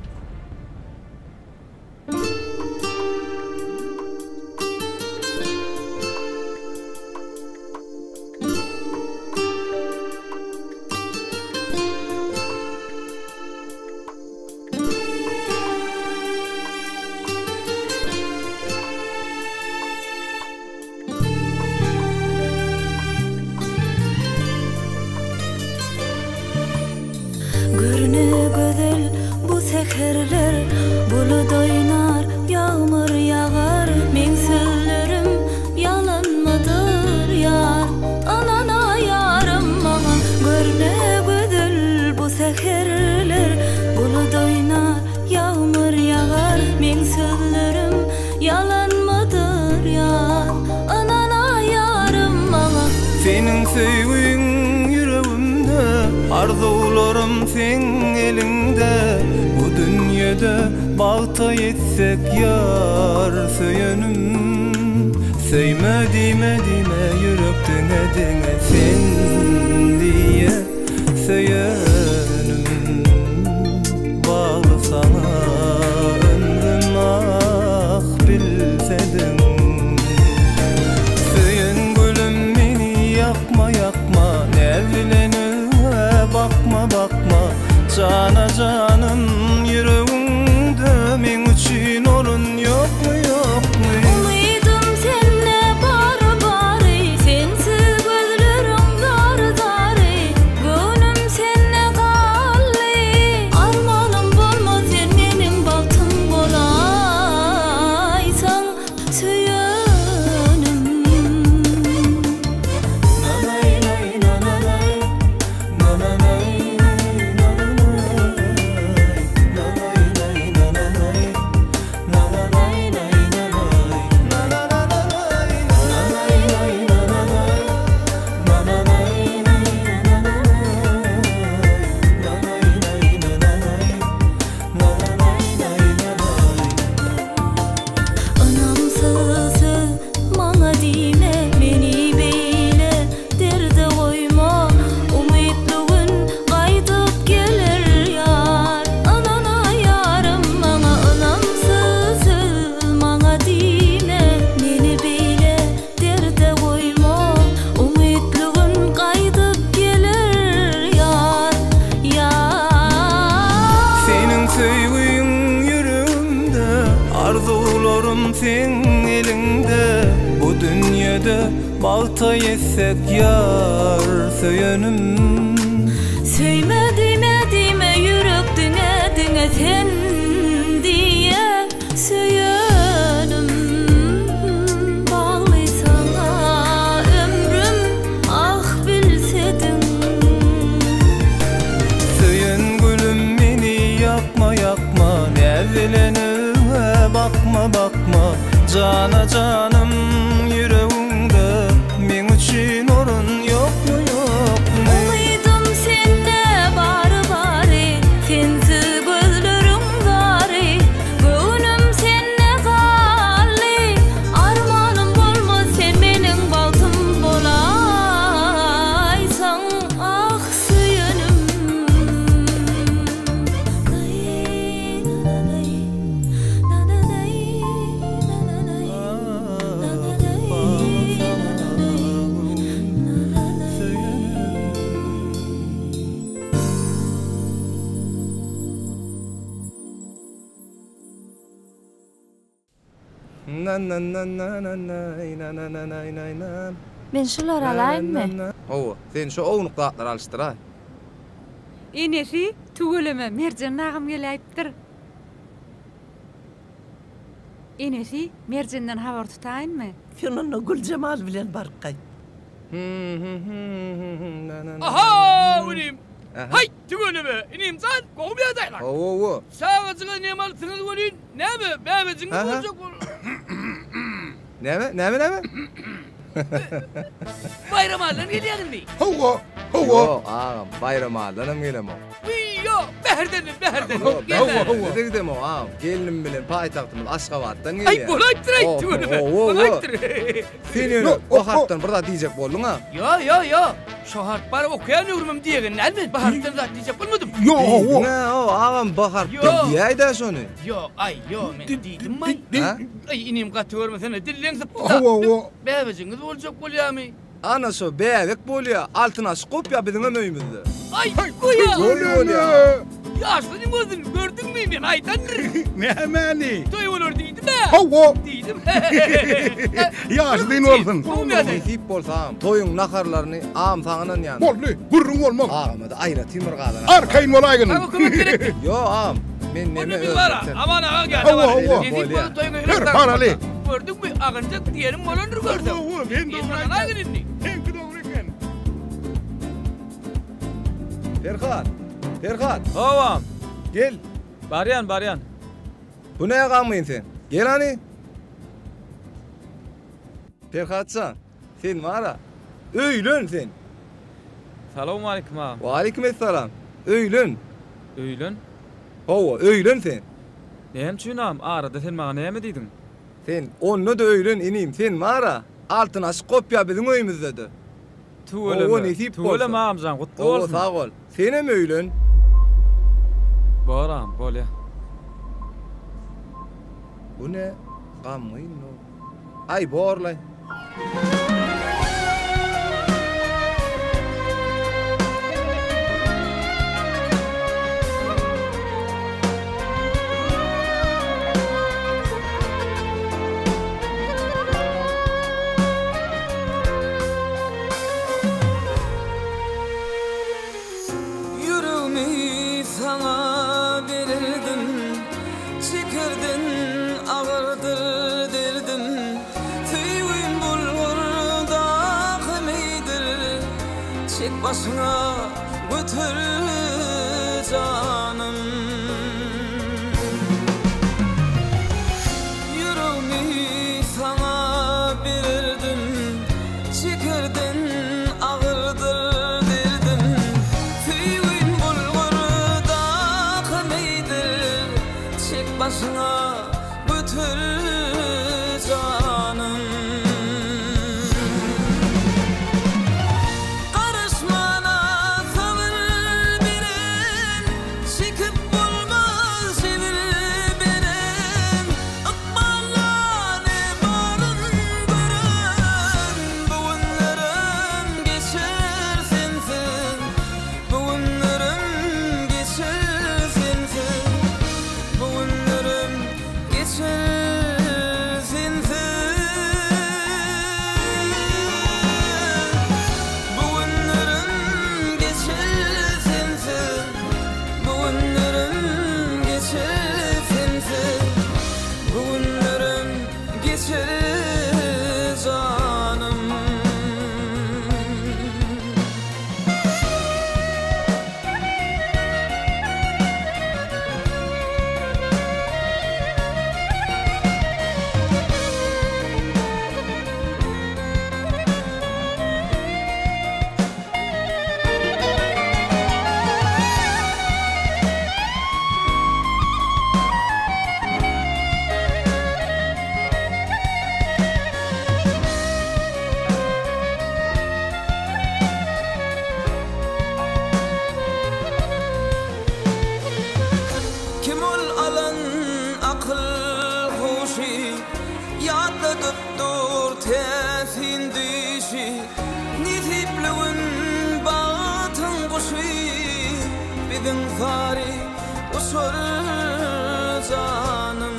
Görüne gözel bu säherler Bulut oýnar, ýagmyr ýagar Meň sözlerim ýalanmydyr ýar Ynana ýarym maňa Görüne gözel bu säherler Bulut oýnar, ýagmyr ýagar Meň sözlerim ýalanmydyr ýar Ynana ýarym maňa. Seniň söýgüň ýüregimde Arzuwlarym seň eliňde Bu dünýede bagta ýetsek ýar söýenim Söýme diýme diýme ýürek diňe diňe sen diýe Söýenim bagly saňa ömrüm ah bilsediň Söýen gülüm meni ýakma ýakma Näz bilen özgä bakma bakma Jana janym ýüregiňde meň üçin orun ýokmy ýokmy. Umydym sende bary bary Sensiz gözleriň zary zary Göwnüm sende galdy Armanym bolmaz sen meniň bagtym bolaýsaň söýenim. Ynamsyz söz maňa diýme meni beýle derde goýma Umytly gün gaýdyp geler ýar Ynana ýarym maňa ynamsyz söz maňa diýme Meni beýle derde goýma Umytly gün gaýdyp geler ýar ýar. Seniň söýgüň ýüregimde Arzuwlarym seň eliňde Bu dünýede bagta ýetsek ýar söýenim. Söýme diýme diýme ýürek diňe diňe sen diýe söýenim Bagly saňa ömrüm ah bilsediň. Söýen gülüm meni ýakma ýakma Näz bilen özgä bakma bakma Jana janym ýüregiňde meň üçin orun ýokmy ýokmy. Umydym sende bary bary Sensiz gözleriň zary Göwnüm sende galdy Armanym bolmaz sen. Men şulary alaýynmy? Hawa, sen şo ownuk zatlary alyşdyraý. Enesi, tüweleme, Merjen agam geläýipdir. Enesi, Merjenden habar tutaýynmy? Sen onda Güljemal bilen baryp gaýt. Aha, inim! Haý, tüweleme, inim jan, gowy ýagdaýlar. Hawa-hawa. Çagajyga nem alypsyňyz welin, näme, bäbejigiňiz boljak bol. Näme, näme, näme? Baýramalydan gelýäňizmi? Hawa, hawa. Ýok, agam, Baýramalydanam gelemok. Ýok, Bäherdenmi, Bäherden. Ýok, Bäherdene-de gidemok, agam. Gelnim bilen paýtagtymyz Aşgabatdan gelýän. Aý, bolaýypdyr-aý, tüweleme, bolaýypdyr. Sen ýöne o harpdan bir zat diýjek bolduň-a? Ýo, ýo, ýo. Şo harp bar okaýan öwrümim diýegen däl men. Bu harpdan zat diýjek bolmadym. Ýo, Diýdiň-ä, o, agam, bu harpdan diýäý-dä şony. Ýo, aý, ýo, men diýdimmi? Aý, inim gaty görmesene, dilleň sypdy-da. Hawa, hawa. Bäbejigiňiz boljak bolýamy? Ana şo bäbek bolýa, altyn aşyk gopýa biziňem öýümizde. Aý, goýa! Toý bolýa. Ýaşlynyň gözüni gördüňmi, men aýdandyryn. Nämäni? Toý bolar diýdim-ä. Hawa. Diýdim. Ýaşlyn bolsun. Nesip bolsa agam, toýuň naharlaryny agam saňa ynanýan. Boldy, gürrüň bolmaz. Agama-da aýratyn bir gazan. Arkaýyn bolaýgyn. Saňa kömek gerekmi? Ýok agam, men neme Onda biz özüm bar-a, etsem. Aman aga geldi. Hawa, hawa. Nesip bolsa toýuňa Ber, baraly. Gördüňmi, agynjak diýenim bolandyr görseň. Hawa, sen dogry aýtýaň. Seňki dogry eken. Perhat! Perhat! Howam! Gel! Barýan, barýan. Bu nä gamgyn sen? Gel hany! Perhat jan, sen bar-a, öýlen sen! Salowmalikim agam. Waleýkim essalam. Öýlen! Öýlen? Hawa, öýlen sen! Näme üçin agam, arada sen maňa näme diýdiň? Sen onda-da öýlen inim, sen bar-a, altyn aşyk gopýa biziň öýümizde-de. Tüweleme. Hawa, nesip bolsa. Tüweleme agamjan, gutly bolsun. Hawa, sag bol. Senem öýlen. Bor agam, bolýa. Bu ne gamgyn Aý borlaý. Ýüregimi saňa bererdim, Şekerden agyrdyr derdim. Söýgim bulgurdaky meýdir, Çek başyňa göter janym. Ýüregimi saňa bererdim, Şekerden agyrdyr derdim. Söýgim bulgurdaky meýdir, Çek başyňa göter janym. Garaşmana sabyr beren, Çekip bolmaz jebir beren, Ykbalda ne baryn gören, Bu günlerim geçer sensiz, Bu günlerim geçer sensiz, Bu günlerim geçer sensiz. Bu günlerim geçer sensiz, Bu günlerim geçer sensiz, Bu günlerim geçer janym. Kim ol alan akyl huşy Ýatladyp dur täsin düýşi Nesipli gün bagtyň guşy Biziň sary uçar janym.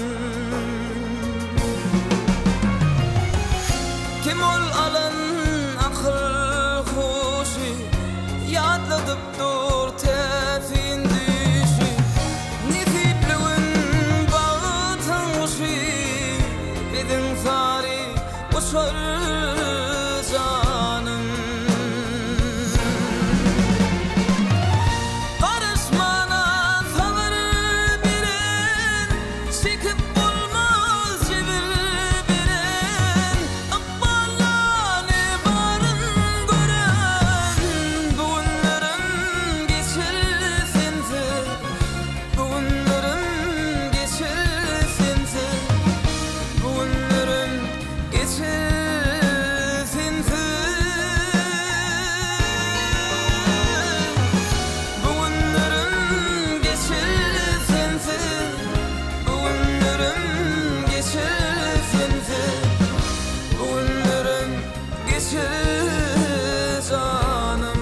janym.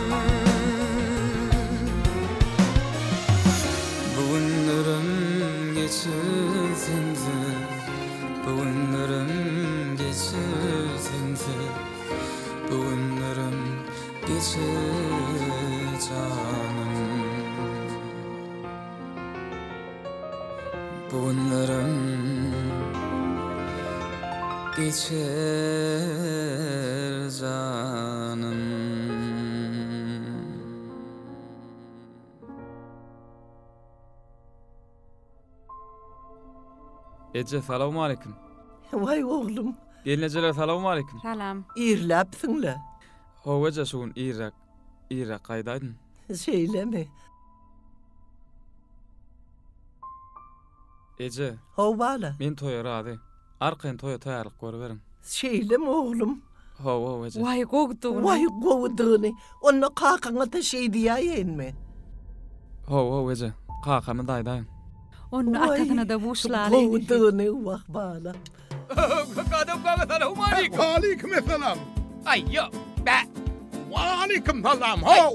Bu günlerim geçer sensiz, Bu günlerim geçer sensiz, Bu günlerim geçer janym. Bu günlerim geçer janym. Eje salowmaleýkim. Waý oglum. Gelnejeler salowmaleýkim. Salam. Irläpsiň-le. Hawa eje şu gün irräk irräk gaýdaýdym. Şeýlemi? Eje. Haw bala. Men toýa razy. Arkaýyn toýa taýýarlyk görüberiň. Şeýlemi oglum? Hawa, hawa eje. Waý gowudygyny. Waý gowudygyny. Onda kakaňa-da şeý diýäýeýinmi? Hawa, hawa eje. Kakama-da aýdaýyň. Onda atasyna-da buşlaly. Gowudygyny, wah bala. Gadam kaka salowmaleýkim. Waleýkim essalam. Aý, ýok. Bä. Waleýkim salam. How.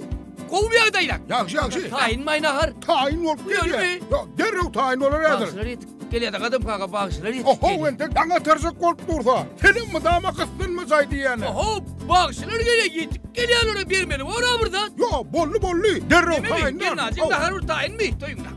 Gowy ýagdaýlar. Ýagşy, ýagşy. Taýynmaý nahar? Taýyn bolup gelýär. Ýok, derrew taýyn bolar häzir. Bagşylar ýetip gelýär-de Gadam kaka, bagşylar ýetip Oho, gelýär. entek daň atarjak bolup dursa, senem mydama gyssanmajaý diýýäne. Oho, bagşylar gelýär, ýetip gelýär olara bermeli bor-a bir zat. Ýok, boldy, boldy. Derrew Nememi, taýynlar. gelnaljyň nahary bir taýynmy? Toýuň nahary.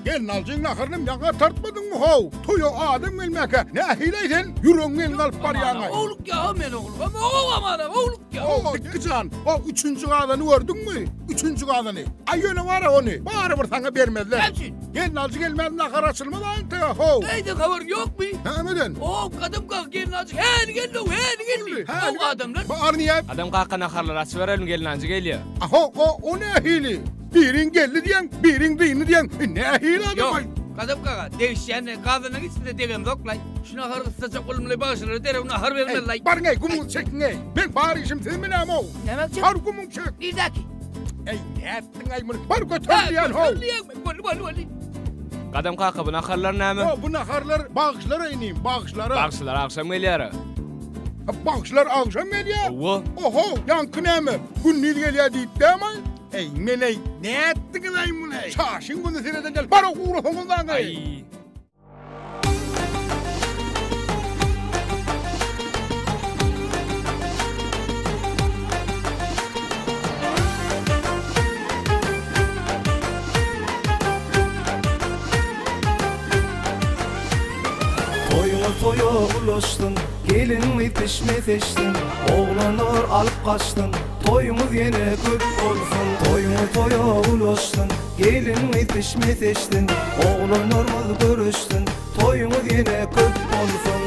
Gelnaljyň naharynam ýaňy tartmadyňmy how? Toýa adam gelmäkä nähili sen ýüregiňi eliňe alyp barýaňaý? Howlukýa men ogulgam, amana howlukýa. O Dikki jan, o üçünji gazany gördüňmi? Üçünji gazany. Aý ýöne bar-a ony, barybir saňa bermezler. Näme üçin? Gelnaljy gelmän nahar açylmaz aýyntaga how. Eýde habaryň ýokmy? Nämeden? O gadym kaka gelnaljy häli geldi, häli geldi. O adamlar. Bar niýe? Gadam kaka naharlary açyberelim gelnaljy gelýä. Ho, o, o nähili? Biriň geldi diýeň, biriň dyndy diýeň, nähili adam aý? Ýok, Gadam kaka, degişýän-de, gazanyň içinde degemzok-laý. Şu nahary gyssajak bolumlaý, bagşylara derrew nahar bermeli-laý. Eý, baryň-eý, gumuňyzy çekiň-eý. Meň bar işim siz bilenem-ow. Näme çek? Bar gumuňy çek. Nirdäki? Eý, nätdiň-aý muny? Bar göter diýýän-how. Göter diýýäňmi? Boldy, boldy, boldy. Gadam kaka, bu naharlar näme? Ýo, bu naharlar bagşylara inim, bagşylara. Bagşylar agşam gelýär-ä. Bagşylar agşam gelýär? Hawa. Oho, ýaňky näme, gündiz gelýär diýip dämi? Eý, men-eý, nätdiňiz-aý muny? Çaşyň güni sereden gel, bar ugrasaňyz-aň-eý! Aý. Toýuňyz toýa ulaşsyn, Gelin gyz pişme seçsin, Oglanlar alyp gaçsyn, Toýuňyz ýene köp bolsun. Toýuňyz toýa ulaşsyn, Gelin gyz pişme seçsin, Oglanlarymyz görüşsin, Toýuňyz ýene köp bolsun.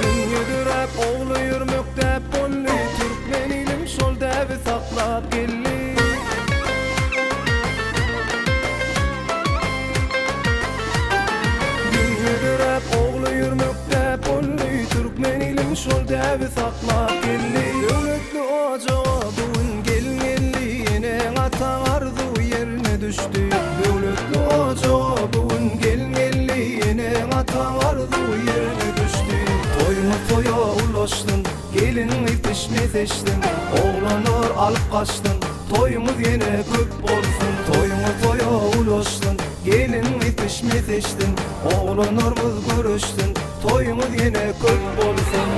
Dünýe döräp, ogly ýürmek däp boldy, Türkmen ilim şol däbi saklap geldi. Dünýe döräp, ogly ýürmek däp boldy, Türkmen ilim şol däbi saklap geldi. Döwletli ojaga bu gün gelin geldi, Eneň-ataň arzuwy ýerine düşdi. Döwletli ojaga bu gün gelin geldi, Eneň-ataň arzuwy ýerine düşdi. Toýuňyz toýa ulaşsyn, gelin gyz pişme seçsin, Oglanlar alyp gaçsyn, toýuňyz ýene köp bolsun. Toýuňyz toýa ulaşsyn, gelin gyz pişme seçsin, Oglanlarymyz görüşsin, toýuňyz ýene köp bolsun.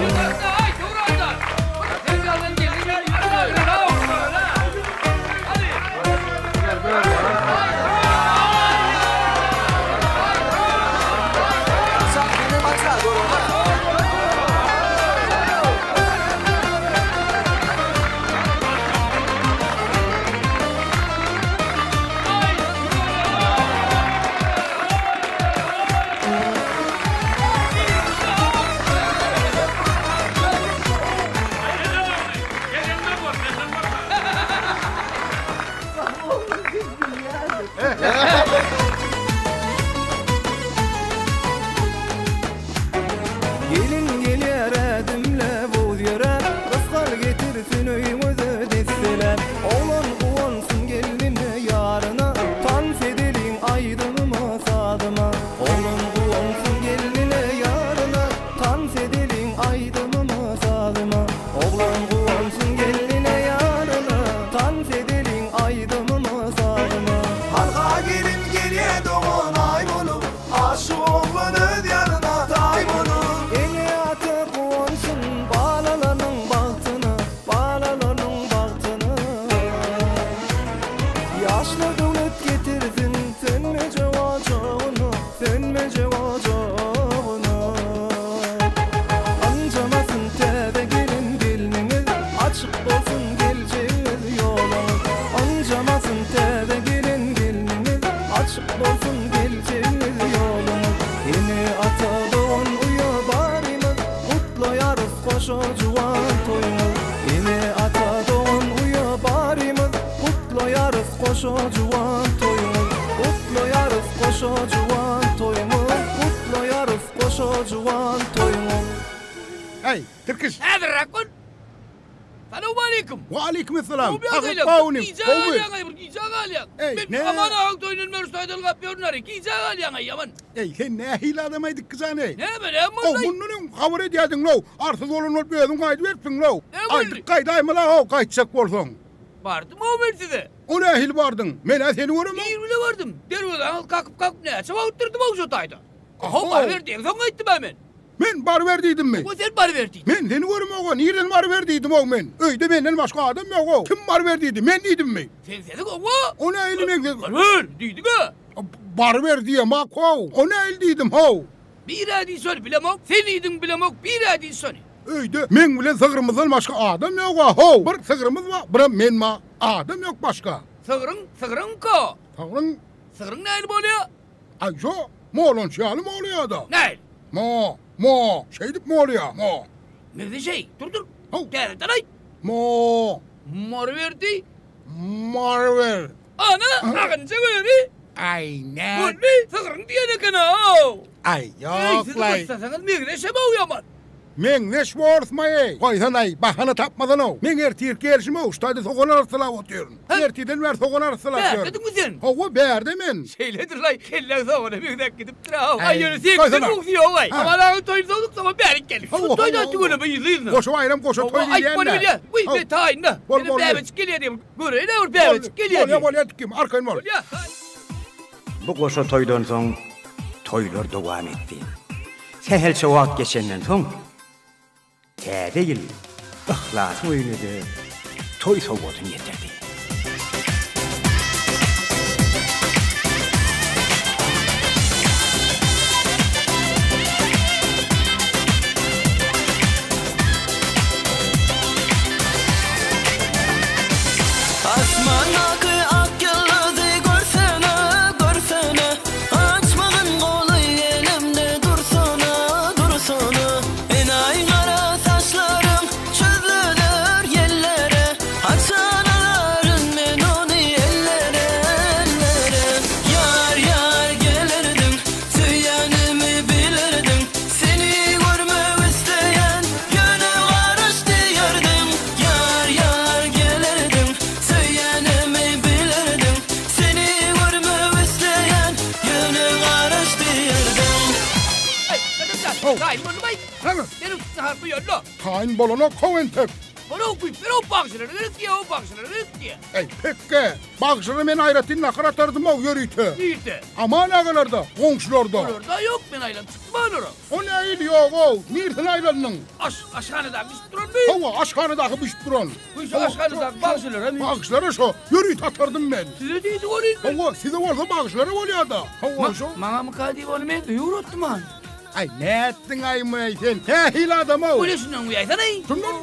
juwan toýuňyz. Ene-ata, dogan-uýa barymyz gutlaýarys goşa juwan toýuňyz. Gutlaýarys goşa juwan toýuňyz, gutlaýarys goşa juwan toýuňyz. Äý, Tirkiş! Häzirräk bol! Salowmaleýkim! Waleýkim essalam! Gowy ýagdaýlar! Gijä galýaň-aý bir, gijä galýaň! Men Aman agaň toýundan bäri şu taýdan ylgap ýörün-aý, gijä galýaň-aý ýaman! Eý, sen nähili adam-aý Dikgijan-eý? Näme, näme boldy-aý? How, mundan öň habar edýärdiň-low, arsyz bolan bolup özüň gaýdyberipsiň-low. Aýdyp gaýdaýmaly-how, gaýtjak bolsaň. Bardym-ow men size. O nähili bardyň? Men-ä seni göremok. Ir bile bardym. Derwezaňyzy kakyp-kakyp näçe wagt durdum-ow şo taýda. How, baryber diýeňsoň gaýtdym-ä men. Men baryber diýdimmi? Hawa, sen baryber diýdiň. Men seni göremog-a, nirden baryber diýdim-ow men? Öýde menden başga adam ýog-ow. Kim baryber diýdi, men diýdimmi? Sen sesiň hawa. O nähili meň sesim? Baryber diýdiň-ä. Baryber diýemok-ow. O nähili diýdim-how? Bir-ä diý şony, bilemok. Sen diýdiň, bilemok, bir-ä diý şony. Öýde meň bilen sygrymyzdan başga adam ýog-a-how. Bir sygrymyz bar, birem men bar. Adam ýok başga. Sygryň, sygryňka. Sygryň. Sygryň nähili bolýa? Aý şo, molançy ýaly molýa-da. Nähili? Mo, mo, şeýdip molýa, mo. Mezi şeý, dur, dur. How. Täzeden aýt. Mo. Moryberdi. Moryber. Ana, agynja göri. Aý, nä? Boldy, sygryň diýen eken-ow. Aý, ýok-laý. Eý, siz gyssasaňyz megzeşem-ow ýaman. Meňzeş borsmaý-eý. Goýsanaý, bahana tapmasana-ow. Meň ertirki gelşim-ow, şu taýda sogan arassalap otyryn. Ertirden bäri sogan arassalap ýörün. Bärde-diňmi sen? Hawa, bärde men. Şeýledir-laý, kelläň sogana meňzäp gidipdir-ow. Aý, ýöne seňkiden gowusy ýog-aý. Aman agaň toýuny sowduk, soňam bärik geldik. Şu toýda tüweleme yzly-yzyna. Goşa baýram, goşa toý diýýän-dä. Aýt, bolup bilýär. Wiý, men taýyn-da. Bol, bol. Ýene bäbejik gelýär diýip, göreýin-ä bir bäbejik gelýär diýip. Bolýa, bolýa, dikgim, arkaýyn bol. Bolýa. Bu goşa toýdan soň toýlar dowam etdi. Sähelçe wagt geçenden soň, Täze ýyl Yhlasyň öýüne-de toý sowgadyny getirdi. Asmandaky ak ýyldyzy görsene, görsene. Açmagyn goly elimde dursana, dursana. Enaýy gara saçlaryň çözlüdir ýellere. Haçan alaryn men ony ellere, ellere. Ýar, ýar gelerdiň, söýýänimi bilerdiň. Seni görmek isleýän, ýöne garaş diýerdiň. Ýar, ýar gelerdiň, söýýänimi bilerdiň. Seni görmek isleýän, ýöne garaş diýerdiň. Aý, Gadyrjan, taýyn boldumaý? Meniň nahar guýanda. Taýyn bolanok how entek. Bolar guýup ber-ow bagşylara gerek diýýä-ow bagşylara gerek diýýä. Eý, pekge, bagşylara men aýratyn nahar atardym-ow ýörite. Nirde? Aman agalarda, goňşularda. Olarda ýok, men aýlanyp çykdym olara. O nähili ýog-ow, nirden aýlandyň? Aş, aşhanadaky bişip duranmy? Hawa, aşhanadaky bişip duran. Şu aşhanadaky bagşylara Bagşylara şo, ýörite atardym men. Size diýdik ony indi. Hawa, size bolsa bagşylara bolýa-da. Hawa, şo. Maňamyka diýip ony men öýe ugratdym-a. Aý, nätdiň-aý muny sen? Nähili adam-ow? Bolýa şundan guýaýsana-aý. Şundan?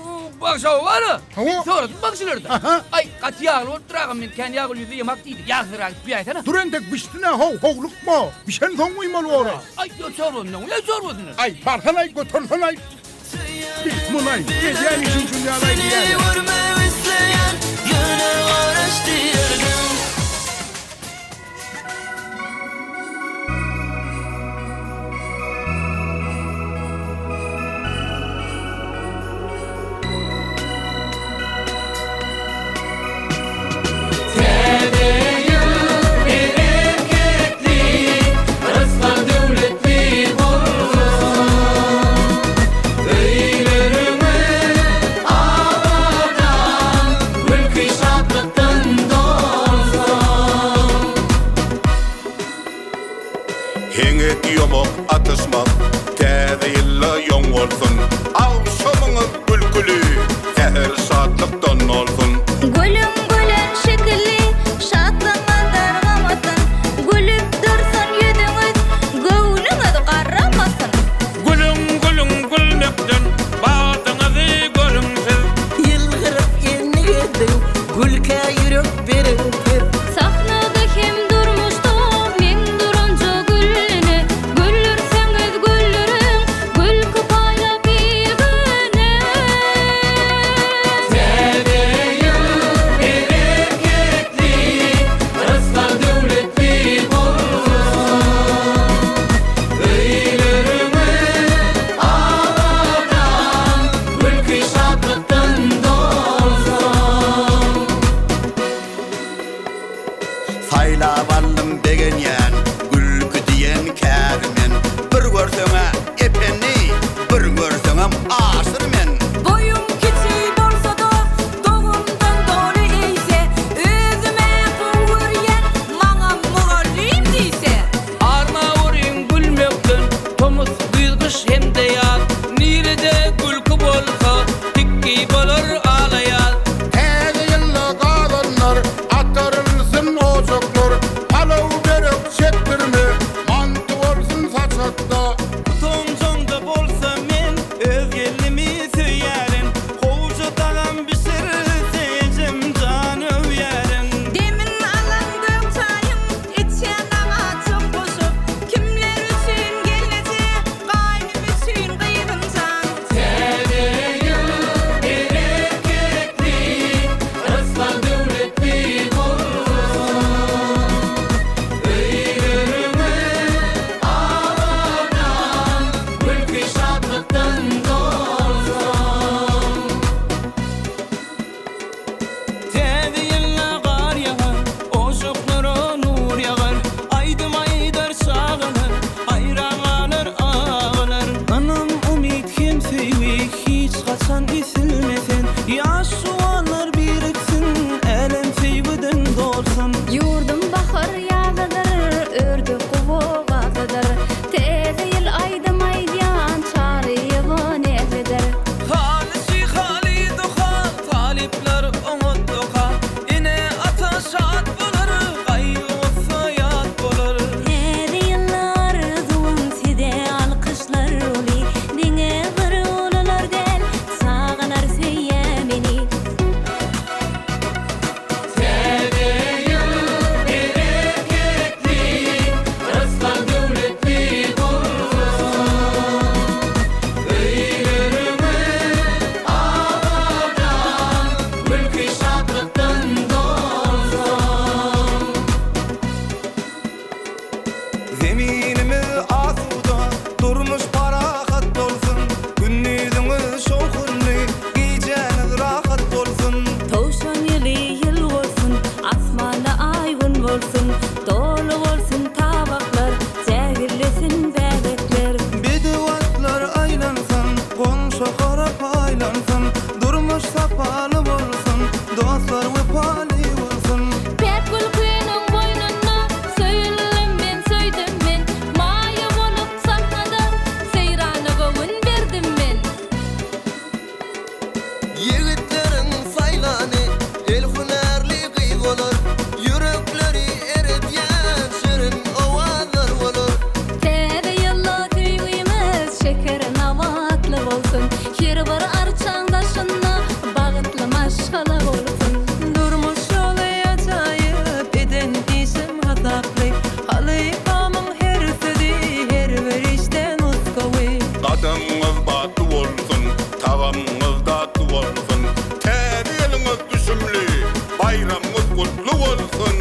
Bagşa bar-a. Hawa. Soradym bagşylardan. Aha. Aý, gaty ýagly bolupdyr agam, men kän ýagly ýüzde ýemak diýdi. Ýagsyrak edip guýaýsana. Dur entek bişsin-ä how, howlukma. Bişensoň guýmaly bor-a. Aý, ýok, çorbasyndan guýaý, çorbasyndan. Aý, barsana-aý, götersene-aý. Bil, muny-aý, edýän işiň şun ýaly-aý diýýän-ä. Seni görmek isleýän, ýöne garaş diýerdim. Täze ýyl bereketli, rysgal-döwletli bolsun. Öýleriňiz abat. Ýigitleriň saýlany el hünärli gyz bolar. Ýürekleri eredýän şirin owazlar bolar. Täze ýylda söýgimiz şeker nabatly bolsun. Her bir arçaň daşynda bagtly maşgala bolsun. Durmuş ýoly ajaýyp, eden işim hasaply. Halypamyň her sözi her bir işde nusgawy. Gadamyňyz batly bolsun, tagamyňyz datly bolsun. Täze ýylyňyz düşümli, baýramyňyz gutly bolsun!